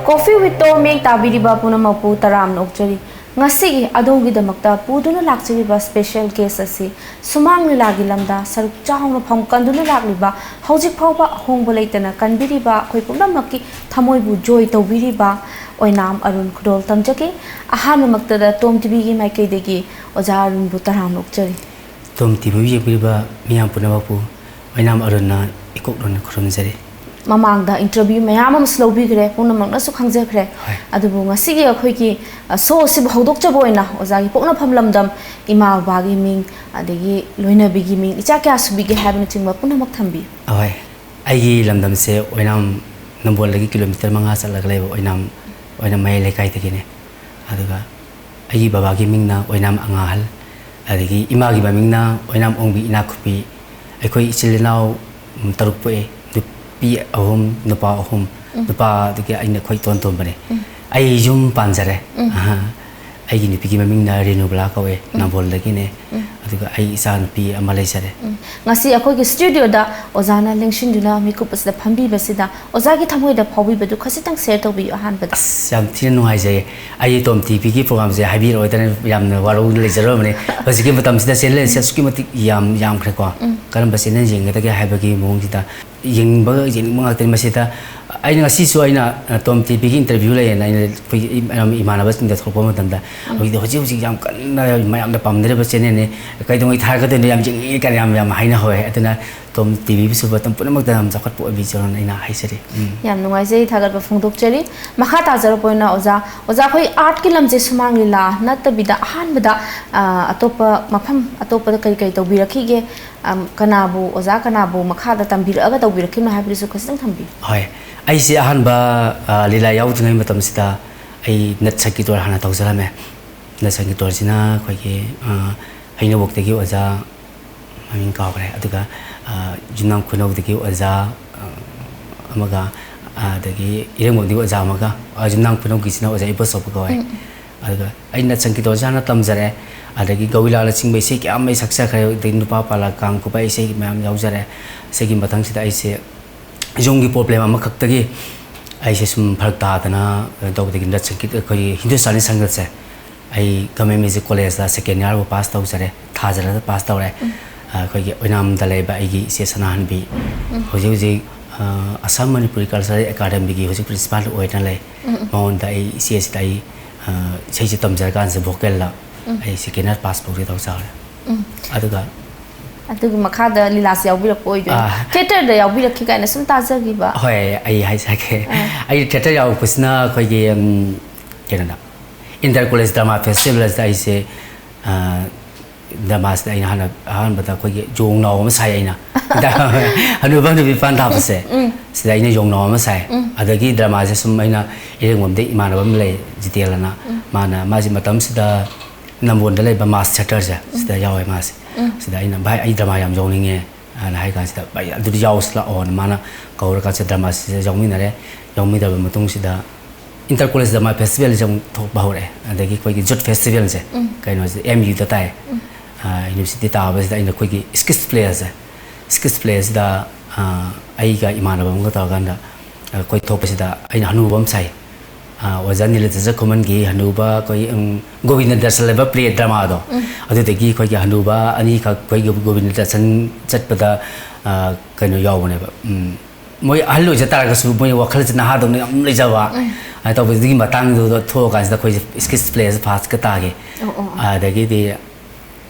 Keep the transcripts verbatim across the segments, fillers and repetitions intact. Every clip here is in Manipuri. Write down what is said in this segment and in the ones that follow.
Coffee with Tom ꯃꯤꯌꯦꯛ ꯇꯥꯕꯤꯔꯤꯕ ꯄꯨꯝꯅꯃꯛꯄꯨ ꯇꯔꯥꯝꯅ ꯑꯣꯛꯆꯔꯤ꯫ ꯉꯁꯤꯒꯤ ꯑꯗꯣꯝꯒꯤꯗꯃꯛꯇ ꯄꯨꯗꯨꯅ ꯂꯥꯛꯆꯔꯤꯕ special guest ꯑꯁꯤ ꯁꯨꯃꯥꯡ ꯂꯤꯂꯥꯒꯤ ꯂꯝꯗ ꯁꯔꯨꯛ ꯆꯥꯎꯅ ꯐꯝ ꯀꯟꯗꯨꯅ ꯂꯥꯛꯂꯤꯕ, ꯍꯧꯖꯤꯛ ꯐꯥꯎꯕ ꯑꯍꯣꯡꯕ ꯂꯩꯇꯅ ꯀꯟꯕꯤꯔꯤꯕ, ꯑꯩꯈꯣꯏ ꯄꯨꯝꯅꯃꯛꯀꯤ ꯊꯃꯣꯏꯕꯨ joy ꯇꯧꯕꯤꯔꯤꯕ ꯑꯣꯏꯅꯥꯝ ꯑꯔꯨꯟ ꯈꯨꯗꯣꯜ ꯇꯝꯖꯒꯦ꯫ ꯑꯍꯥꯟꯕꯃꯛꯇꯗ Tom TV ꯒꯤ ꯃꯥꯏꯀꯩꯗꯒꯤ ꯑꯣꯖꯥ ꯑꯔꯨꯟꯕꯨ ꯇꯔꯥꯝꯅ ꯑꯣꯛꯆꯔꯤ꯫ Tom TV ꯌꯦꯡꯕꯤꯔꯤꯕ ꯃꯤꯌꯥꯝ ꯄꯨꯝꯅꯃꯛꯄꯨ ꯑꯣꯏꯅꯥꯝ ꯑꯔꯨꯟꯅ ꯏꯀꯣꯛ ꯂꯣꯟꯅ ꯈꯨꯔꯨꯝꯖꯔꯤ꯫ ꯃꯃꯥꯡꯗ interview ꯃꯌꯥꯝ ꯑꯃꯁꯨ ꯂꯧꯕꯤꯈ꯭ꯔꯦ, ꯄꯨꯝꯅꯃꯛꯅꯁꯨ ꯈꯪꯖꯈ꯭ꯔꯦ꯫ ꯍꯣꯏ꯫ ꯑꯗꯨꯕꯨ ꯉꯁꯤꯒꯤ ꯑꯩꯈꯣꯏꯒꯤ, ꯑ, show ꯑꯁꯤꯕꯨ ꯍꯧꯗꯣꯛꯆꯕ ꯑꯣꯏꯅ ꯑꯣꯖꯥꯒꯤ ꯄꯣꯛꯅꯐꯝ ꯂꯝꯗꯝ, ꯏꯃꯥ ꯕꯕꯥꯒꯤ ꯃꯤꯡ, ꯑꯗꯒꯤ ꯂꯣꯏꯅꯕꯤꯒꯤ ꯃꯤꯡ, ꯏꯆꯥ ꯀꯌꯥ ꯁꯨꯕꯤꯒꯦ ꯍꯥꯏꯕꯅꯆꯤꯡꯕ ꯄꯨꯝꯅꯃꯛ ꯊꯝꯕꯤꯌꯨ꯫ ꯑꯍꯣꯏ꯫ ꯑꯩꯒꯤ ꯂꯝꯗꯝꯁꯦ ꯑꯣꯏꯅꯥꯝ ꯅꯝꯕꯣꯜꯗꯒꯤ kilometre ꯃꯉꯥ ꯆꯠꯂꯒ ꯂꯩꯕ ꯑꯣꯏꯅꯥꯝ, ꯑꯣꯏꯅꯥꯝ ꯃꯌꯥꯏ ꯂꯩꯀꯥꯏꯗꯒꯤꯅꯦ꯫ ꯑꯗꯨꯒ ꯑꯩꯒꯤ ꯕꯕꯥꯒꯤ ꯃꯤꯡꯅ ꯑꯣꯏꯅꯥꯝ ꯑꯉꯥꯍꯜ, ꯑꯗꯒꯤ ꯏꯃꯥꯒꯤ ꯃꯃꯤꯡꯅ ꯑꯣꯏꯅꯥꯝ ꯑꯣꯡꯕꯤ ꯏꯅꯥꯛꯈꯨꯄꯤ꯫ ꯑꯩꯈꯣꯏ ꯏꯆꯤꯜ ꯏꯅꯥꯎ, ꯎꯝ, ꯇꯔꯨꯛ ꯄꯣꯛꯑꯦ꯫ ꯅꯨꯄꯤ ꯑꯍꯨꯝ, ꯅꯨꯄꯥ ꯑꯍꯨꯝ꯫ ꯎꯝ꯫ ꯅꯨꯄꯥꯗꯨꯒꯤ ꯑꯩꯅ ꯈ꯭ꯋꯥꯏ ꯏꯇꯣꯟ ꯇꯣꯟꯕꯅꯦ꯫ ꯎꯝ꯫ ꯑꯩ ꯌꯨꯝ ꯄꯥꯟꯖꯔꯦ꯫ ꯎꯝ꯫ ꯑꯍꯥ꯫ ꯑꯩꯒꯤ ꯅꯨꯄꯤꯒꯤ ꯃꯃꯤꯡꯅ ꯔꯦꯅꯨꯕꯂꯥ ꯀꯧꯋꯦ, ꯎꯝ꯫ ꯅꯝꯕꯣꯜꯗꯒꯤꯅꯦ꯫ ꯎꯝ꯫ ꯑꯗꯨꯒ ꯑꯩ ꯏꯆꯥ ꯅꯨꯄꯤ ꯑꯃ ꯂꯩꯖꯔꯦ꯫ ꯎꯝ꯫ ꯉꯁꯤ ꯑꯩꯈꯣꯏꯒꯤ studio ꯗ ꯑꯣꯖꯥꯅ ꯂꯦꯡꯁꯤꯟꯗꯨꯅ ꯃꯤꯀꯨꯞ ꯑꯁꯤꯗ ꯐꯝꯕꯤꯕꯁꯤꯗ ꯑꯣꯖꯥꯒꯤ ꯊꯃꯣꯏꯗ ꯐꯥꯎꯕꯤꯕꯗꯨ ꯈꯖꯤꯛꯇꯪ share ꯇꯧꯕꯤꯌꯨ ꯑꯍꯥꯟꯕꯗ꯫ ꯑꯁ, ꯌꯥꯝ ꯊꯤꯅ ꯅꯨꯡꯉꯥꯏꯖꯩꯌꯦ꯫ ꯑꯩ Tom TV ꯒꯤ program ꯁꯦ ꯍꯥꯏꯕꯤꯔꯛꯑꯣꯏꯗꯅ ꯌꯥꯝꯅ ꯋꯥꯔꯧꯅ ꯂꯩꯖꯔꯕꯅꯦ꯫ ꯍꯧꯖꯤꯛꯀꯤ ꯃꯇꯝꯁꯤꯗ channel ꯁꯦ ꯑꯁꯨꯛꯀꯤ ꯃꯇꯤꯛ ꯌꯥꯝ ꯌꯥꯝꯈ꯭ꯔꯦꯀꯣ꯫ ꯎꯝ꯫ ꯀꯔꯝꯕ channel ꯌꯦꯡꯒꯗꯒꯦ ꯍꯥꯏꯕꯒꯤ ꯃꯑꯣꯡꯁꯤꯗ ꯌꯦꯡꯕ ꯌꯦꯡꯅꯤꯡꯕ ꯉꯥꯛꯇꯅꯤ꯫ ꯃꯁꯤꯗ ꯑꯩꯅ ꯉꯁꯤꯁꯨ ꯑꯩꯅ, ꯑ, Tom TV ꯒꯤ interview ꯂꯩꯌꯦꯅ ꯑꯩꯅ ꯑꯩꯈꯣꯏꯒꯤ ꯏꯝ-, ꯏꯃꯥꯟꯅꯕꯁꯤꯡꯗ ꯊꯣꯛꯂꯛꯄ ꯃꯇꯝꯗ, ꯎꯝ꯫ ꯍꯧꯖꯤꯛꯇꯤ, ꯍꯧꯖꯤꯛ ꯍꯧꯖꯤꯛ ꯌꯥꯝ ꯀꯟꯅ ꯃꯌꯥꯝꯅ ꯄꯥꯝꯅꯔꯤꯕ channel ꯅꯤ, ꯀꯩꯗꯧꯉꯩ ꯊꯥꯔꯛꯀꯗꯣꯏꯅꯣ, ꯌꯥꯝ ꯌꯦꯡꯅꯤꯡꯉꯤ ꯀꯥꯏꯅ ꯌꯥꯝ, ꯌꯥꯝ ꯍꯥꯏꯅꯍꯧꯋꯦ꯫ ꯑꯗꯨꯅ Tom TV ꯕꯨꯁꯨ ꯃꯇꯝ ꯄꯨꯝꯅꯃꯛꯇ ꯌꯥꯝ ꯆꯥꯎꯈꯠꯄ ꯑꯣꯏꯕꯤꯖꯔꯣꯅ ꯑꯩꯅ ꯍꯥꯏꯖꯔꯤ꯫ ꯎꯝ꯫ ꯌꯥꯝ ꯅꯨꯡꯉꯥꯏꯖꯩ, ꯊꯥꯒꯠꯄ ꯐꯣꯡꯗꯣꯛꯆꯔꯤ꯫ ꯃꯈꯥ ꯇꯥꯖꯔꯛꯄ ꯑꯣꯏꯅ ꯑꯣꯖꯥ, ꯑꯣꯖꯥ, ꯑꯩꯈꯣꯏ art ꯀꯤ ꯂꯝꯁꯦ ꯁꯨꯃꯥꯡ ꯂꯤꯂꯥ ꯅꯠꯇꯕꯤꯗ ꯑꯍꯥꯟꯕꯗ, ꯑ, ꯑꯇꯣꯞꯄ ꯃꯐꯝ ꯑꯇꯣꯞꯄꯗ ꯀꯔꯤ ꯀꯔꯤ ꯇꯧꯕꯤꯔꯛꯈꯤꯒꯦ? ꯑꯝ, ꯀꯅꯥꯕꯨ, ꯑꯣꯖꯥ ꯀꯅꯥꯕꯨ ꯃꯈꯥꯗ ꯇꯝꯕꯤꯔꯛꯑꯒ ꯇꯧꯕꯤꯔꯛꯈꯤꯕꯅꯣ ꯍꯥꯏꯕꯗꯨꯁꯨ ꯈꯖꯤꯛꯇꯪ ꯊꯝꯕꯤꯌꯨ꯫ ꯍꯣꯏ, ꯑꯩꯁꯦ ꯑꯍꯥꯟꯕ, ꯑ, ꯂꯤꯂꯥ ꯌꯥꯎꯗ꯭ꯔꯤꯉꯩ ꯃꯇꯝꯁꯤꯗ ꯑꯩ ꯅꯠ ꯁꯪꯒꯤꯇꯣꯔ ꯍꯥꯟꯅ ꯇꯧꯖꯔꯝꯃꯦ꯫ ꯅꯠ ꯁꯪꯒꯤꯇꯣꯔꯁꯤꯅ ꯑꯩꯈꯣꯏꯒꯤ, ꯑ, ꯍꯩꯅꯧꯕꯣꯛꯇꯒꯤ ꯑꯣꯖꯥ, ꯃꯃꯤꯡ ꯀꯥꯎꯈ꯭ꯔꯦ, ꯑꯗꯨꯒ, ꯑ, ꯌꯨꯝꯅꯥꯝ ꯈꯨꯅꯧꯗꯒꯤ ꯑꯣꯖꯥ, ꯑ, ꯑꯃꯒ, ꯑꯗꯒꯤ ꯏꯔꯦꯡꯕꯝꯗꯒꯤ ꯑꯣꯖꯥ ꯑꯃꯒ, ꯑ, ꯌꯨꯝꯅꯥꯝ ꯈꯨꯅꯧꯒꯤꯁꯤꯅ ꯑꯣꯖꯥ ꯏꯕꯣꯆꯧꯕ ꯀꯧꯋꯦ꯫ ꯎꯝ꯫ ꯑꯗꯨꯒ ꯑꯩ ꯅꯠ ꯁꯪꯒꯤꯇꯣꯔꯁꯦ ꯍꯥꯟꯅ ꯇꯝꯖꯔꯦ꯫ ꯑꯗꯒꯤ ꯒꯧꯔꯤꯂꯥꯅꯆꯤꯡꯕ ꯏꯁꯩ ꯀꯌꯥ ꯑꯃ ꯑꯩ ꯁꯛꯆꯈ꯭ꯔꯦ꯫ ꯑꯗꯒꯤ ꯅꯨꯄꯥ ꯄꯥꯂꯥ ꯀꯥꯡ ꯀꯨꯞꯄ ꯏꯁꯩ ꯃꯌꯥꯝ ꯌꯥꯎꯖꯔꯦ꯫ ꯁꯤꯒꯤ ꯃꯊꯪꯁꯤꯗ ꯑꯩꯁꯦ ꯌꯨꯝꯒꯤ ꯄ꯭ꯔꯣꯕ꯭ꯂꯦꯝ ꯑꯃꯈꯛꯇꯒꯤ ꯑꯩꯁꯦ ꯁꯨꯝ ꯐꯔꯛ ꯇꯥꯗꯅ ꯀꯩꯅꯣ ꯇꯧꯕꯗꯒꯤ ꯅꯠ ꯁꯪꯒꯤꯠ, ꯑꯩꯈꯣꯏꯒꯤ ꯍꯤꯟꯗꯨꯁꯇꯥꯅꯤ ꯁꯪꯒꯤꯠꯁꯦ ꯑꯩ ꯒꯚꯔꯟꯃꯦꯟ ꯃ꯭ꯌꯨꯖꯤꯛ ꯀꯣꯂꯦꯖꯇ ꯁꯦꯀꯦꯟ ꯏꯌꯥꯔꯕꯨ ꯄꯥꯁ ꯇꯧꯖꯔꯦ, ꯊꯥꯖꯔꯒ ꯄꯥꯁ ꯇꯧꯔꯦ꯫ ꯑꯩꯈꯣꯏꯒꯤ ꯑꯣꯏꯅꯥꯝꯗ ꯂꯩꯕ ꯑꯩꯒꯤ ꯏꯆꯦ ꯁꯅꯥꯍꯟꯕꯤ, ꯍꯧꯖꯤꯛ ꯍꯧꯖꯤꯛ ꯑꯁꯥꯝ ꯃꯅꯤꯄꯨꯔꯤ ꯀꯜꯆꯔꯦꯜ ꯑꯦꯀꯥꯗꯃꯤꯒꯤ ꯍꯧꯖꯤꯛ ꯄ꯭ꯔꯤꯟꯁꯤꯄꯥꯜ ꯑꯣꯏꯗꯨꯅ ꯂꯩ꯫ ꯃꯉꯣꯟꯗ ꯑꯩ ꯏꯆꯦꯁꯤꯗ ꯑꯩ ꯏꯁꯩꯁꯦ ꯇꯝꯖꯔꯀꯥꯟꯁꯤꯗ ꯚꯣꯀꯦꯜꯗ ꯑꯩ ꯁꯦꯀꯦꯟ ꯏꯌꯥꯔ ꯄꯥꯁ ꯐꯥꯎꯗꯤ ꯇꯧꯖꯍꯧꯔꯦ꯫ ꯑꯗꯨꯒ ꯑꯗꯨꯒꯤ ꯃꯈꯥꯗ ꯂꯤꯂꯥꯁꯦ ꯌꯥꯎꯕꯤꯔꯛꯄ ꯑꯣꯏꯗꯣꯏꯅꯦ꯫ ꯑꯥ꯫ ꯊꯤꯌꯦꯇꯔꯗ ꯌꯥꯎꯕꯤꯔꯛꯈꯤ ꯀꯥꯏꯅ ꯁꯨꯝ ꯇꯥꯖꯈꯤꯕ꯫ ꯍꯣꯏ, ꯑꯩ ꯍꯥꯏꯖꯔꯛꯀꯦ꯫ ꯑꯥ꯫ ꯑꯩ ꯊꯤꯌꯦꯇꯔ ꯌꯥꯎꯔꯛꯄꯁꯤꯅ ꯑꯩꯈꯣꯏꯒꯤ, ꯎꯝ, ꯀꯩꯅꯣꯗ, ꯏꯟꯇꯔ ꯀꯣꯂꯦꯖ ꯗ꯭ꯔꯃꯥ ꯐꯦꯁꯇꯤꯚꯦꯜꯁꯤꯗ ꯑꯩꯁꯦ, ꯑꯥ, ꯗ꯭ꯔꯃꯥꯁꯤꯗ ꯑꯩꯅ ꯍꯥꯟꯅ ꯑꯍꯥꯟꯕꯗ ꯑꯩꯈꯣꯏꯒꯤ ꯌꯣꯡꯅꯥꯎ ꯑꯃ ꯁꯥꯏ ꯑꯩꯅ꯫ ꯍꯅꯨꯕ ꯍꯅꯨꯕꯤ ꯄꯥꯟ ꯊꯥꯕꯁꯦ꯫ ꯎꯝ꯫ ꯁꯤꯗ ꯑꯩꯅ ꯌꯣꯡꯅꯥꯎ ꯑꯃ ꯁꯥꯏ꯫ ꯎꯝ꯫ ꯑꯗꯒꯤ ꯗ꯭ꯔꯃꯥꯁꯦ ꯁꯨꯝ ꯑꯩꯅ ꯏꯔꯦꯡꯕꯝꯗ ꯏꯃꯥꯟꯅꯕ ꯑꯃ ꯂꯩ, ꯖꯤꯇꯦꯜ ꯑꯅ꯫ ꯎꯝ꯫ ꯃꯥꯅ, ꯃꯥꯁꯦ ꯃꯇꯝꯁꯤꯗ ꯅꯝꯕꯣꯜꯗ ꯂꯩꯕ ꯃꯥꯁ ꯊꯤꯌꯦꯇꯔꯁꯦ, ꯎꯝ꯫ ꯁꯤꯗ ꯌꯥꯎꯋꯦ ꯃꯥꯁꯦ꯫ ꯎꯝ꯫ ꯁꯤꯗ ꯑꯩꯅ, "ꯚꯥꯏ, ꯑꯩ ꯗ꯭ꯔꯃꯥ ꯌꯥꯝ ꯌꯥꯎꯅꯤꯡꯉꯦ" ꯍꯥꯏꯅ ꯍꯥꯏ ꯀꯥꯟꯁꯤꯗ, "ꯚꯥꯏ, ꯑꯗꯨꯗꯤ ꯌꯥꯎꯁꯤ ꯂꯥꯛꯑꯣꯅ" ꯃꯥꯅ ꯀꯧꯔꯀꯥꯟꯁꯤꯗ ꯗ꯭ꯔꯃꯥꯁꯤꯗ ꯌꯥꯎꯃꯤꯟꯅꯔꯦ꯫ ꯌꯥꯎꯃꯤꯟꯅꯔꯕ ꯃꯇꯨꯡꯁꯤꯗ ꯏꯟꯇꯔ ꯀꯣꯂꯦꯖ ꯗ꯭ꯔꯃꯥ ꯐꯦꯁꯇꯤꯚꯦꯜꯁꯦ ꯑꯃꯨꯛ ꯊꯣꯛꯄ ꯍꯧꯔꯛꯑꯦ꯫ ꯑꯗꯒꯤ ꯑꯩꯈꯣꯏꯒꯤ ꯌꯨꯠ ꯐꯦꯁꯇꯤꯚꯦꯜꯁꯦ, ꯎꯝ꯫ ꯀꯩꯅꯣꯁꯦ, ꯑꯦꯝ ꯌꯨꯗ ꯇꯥꯏ꯫ ꯎꯝ꯫ ꯑꯥ, ꯌꯨꯅꯤꯚꯔꯁꯤꯇꯤ ꯇꯥꯕꯁꯤꯗ ꯑꯩꯅ ꯑꯩꯈꯣꯏꯒꯤ ꯁ꯭ꯀꯤꯠꯁ ꯄ꯭ꯂꯦꯁꯦ, ꯁ꯭ꯀꯤꯠꯁ ꯄ꯭ꯂꯦꯁꯤꯗ, ꯑꯥ, ꯑꯩꯒ ꯏꯃꯥꯟꯅꯕ ꯑꯃꯒ ꯇꯧꯔꯀꯥꯟꯗ, ꯑꯥ, ꯑꯩꯈꯣꯏ ꯊꯣꯛꯄꯁꯤꯗ ꯑꯩꯅ ꯍꯅꯨꯕ ꯑꯃ ꯁꯥꯏ꯫ ꯑꯥ, ꯑꯣꯖꯥ ꯅꯤꯂꯀꯥꯟꯇ ꯈꯨꯃꯟꯒꯤ ꯍꯅꯨꯕ, ꯑꯩꯈꯣꯏ, ꯎꯝ, ꯒꯣꯕꯤꯟꯗ ꯗꯔꯁꯟ ꯂꯩꯕ ꯄ꯭ꯂꯦ ꯗ꯭ꯔꯃꯥꯗꯣ, ꯎꯝ꯫ ꯑꯗꯨꯗꯒꯤ ꯑꯩꯈꯣꯏꯒꯤ ꯍꯅꯨꯕ ꯑꯅꯤꯈꯛ ꯑꯩꯈꯣꯏꯒꯤ ꯒꯣꯕꯤꯟꯗ ꯗꯔꯁꯟ ꯆꯠꯄꯗ, ꯑꯥ, ꯀꯩꯅꯣ ꯌꯥꯎꯕꯅꯦꯕ, ꯎꯝ, ꯃꯣꯏ ꯑꯍꯜ ꯑꯣꯏꯖ ꯇꯥꯔꯒꯁꯨ ꯃꯣꯏ ꯋꯥꯈꯜꯁꯦ ꯅꯍꯥꯗꯧꯅ ꯌꯥꯝ ꯂꯩꯖꯕ꯫ ꯎꯝ꯫ ꯑꯗꯨꯃꯥꯏꯅ ꯇꯧꯕꯗꯨꯒꯤ ꯃꯇꯥꯡꯗꯨꯗ ꯊꯣꯛꯑꯀꯥꯟꯁꯤꯗ ꯑꯩꯈꯣꯏꯁꯦ ꯁ꯭ꯀꯤꯠꯁ ꯄ꯭ꯂꯦꯁꯦ ꯐꯥꯔꯁꯀ ꯇꯥꯈꯤ꯫ ꯑꯣ, ꯑꯣ, ꯑꯣ꯫ ꯑꯗꯒꯤꯗꯤ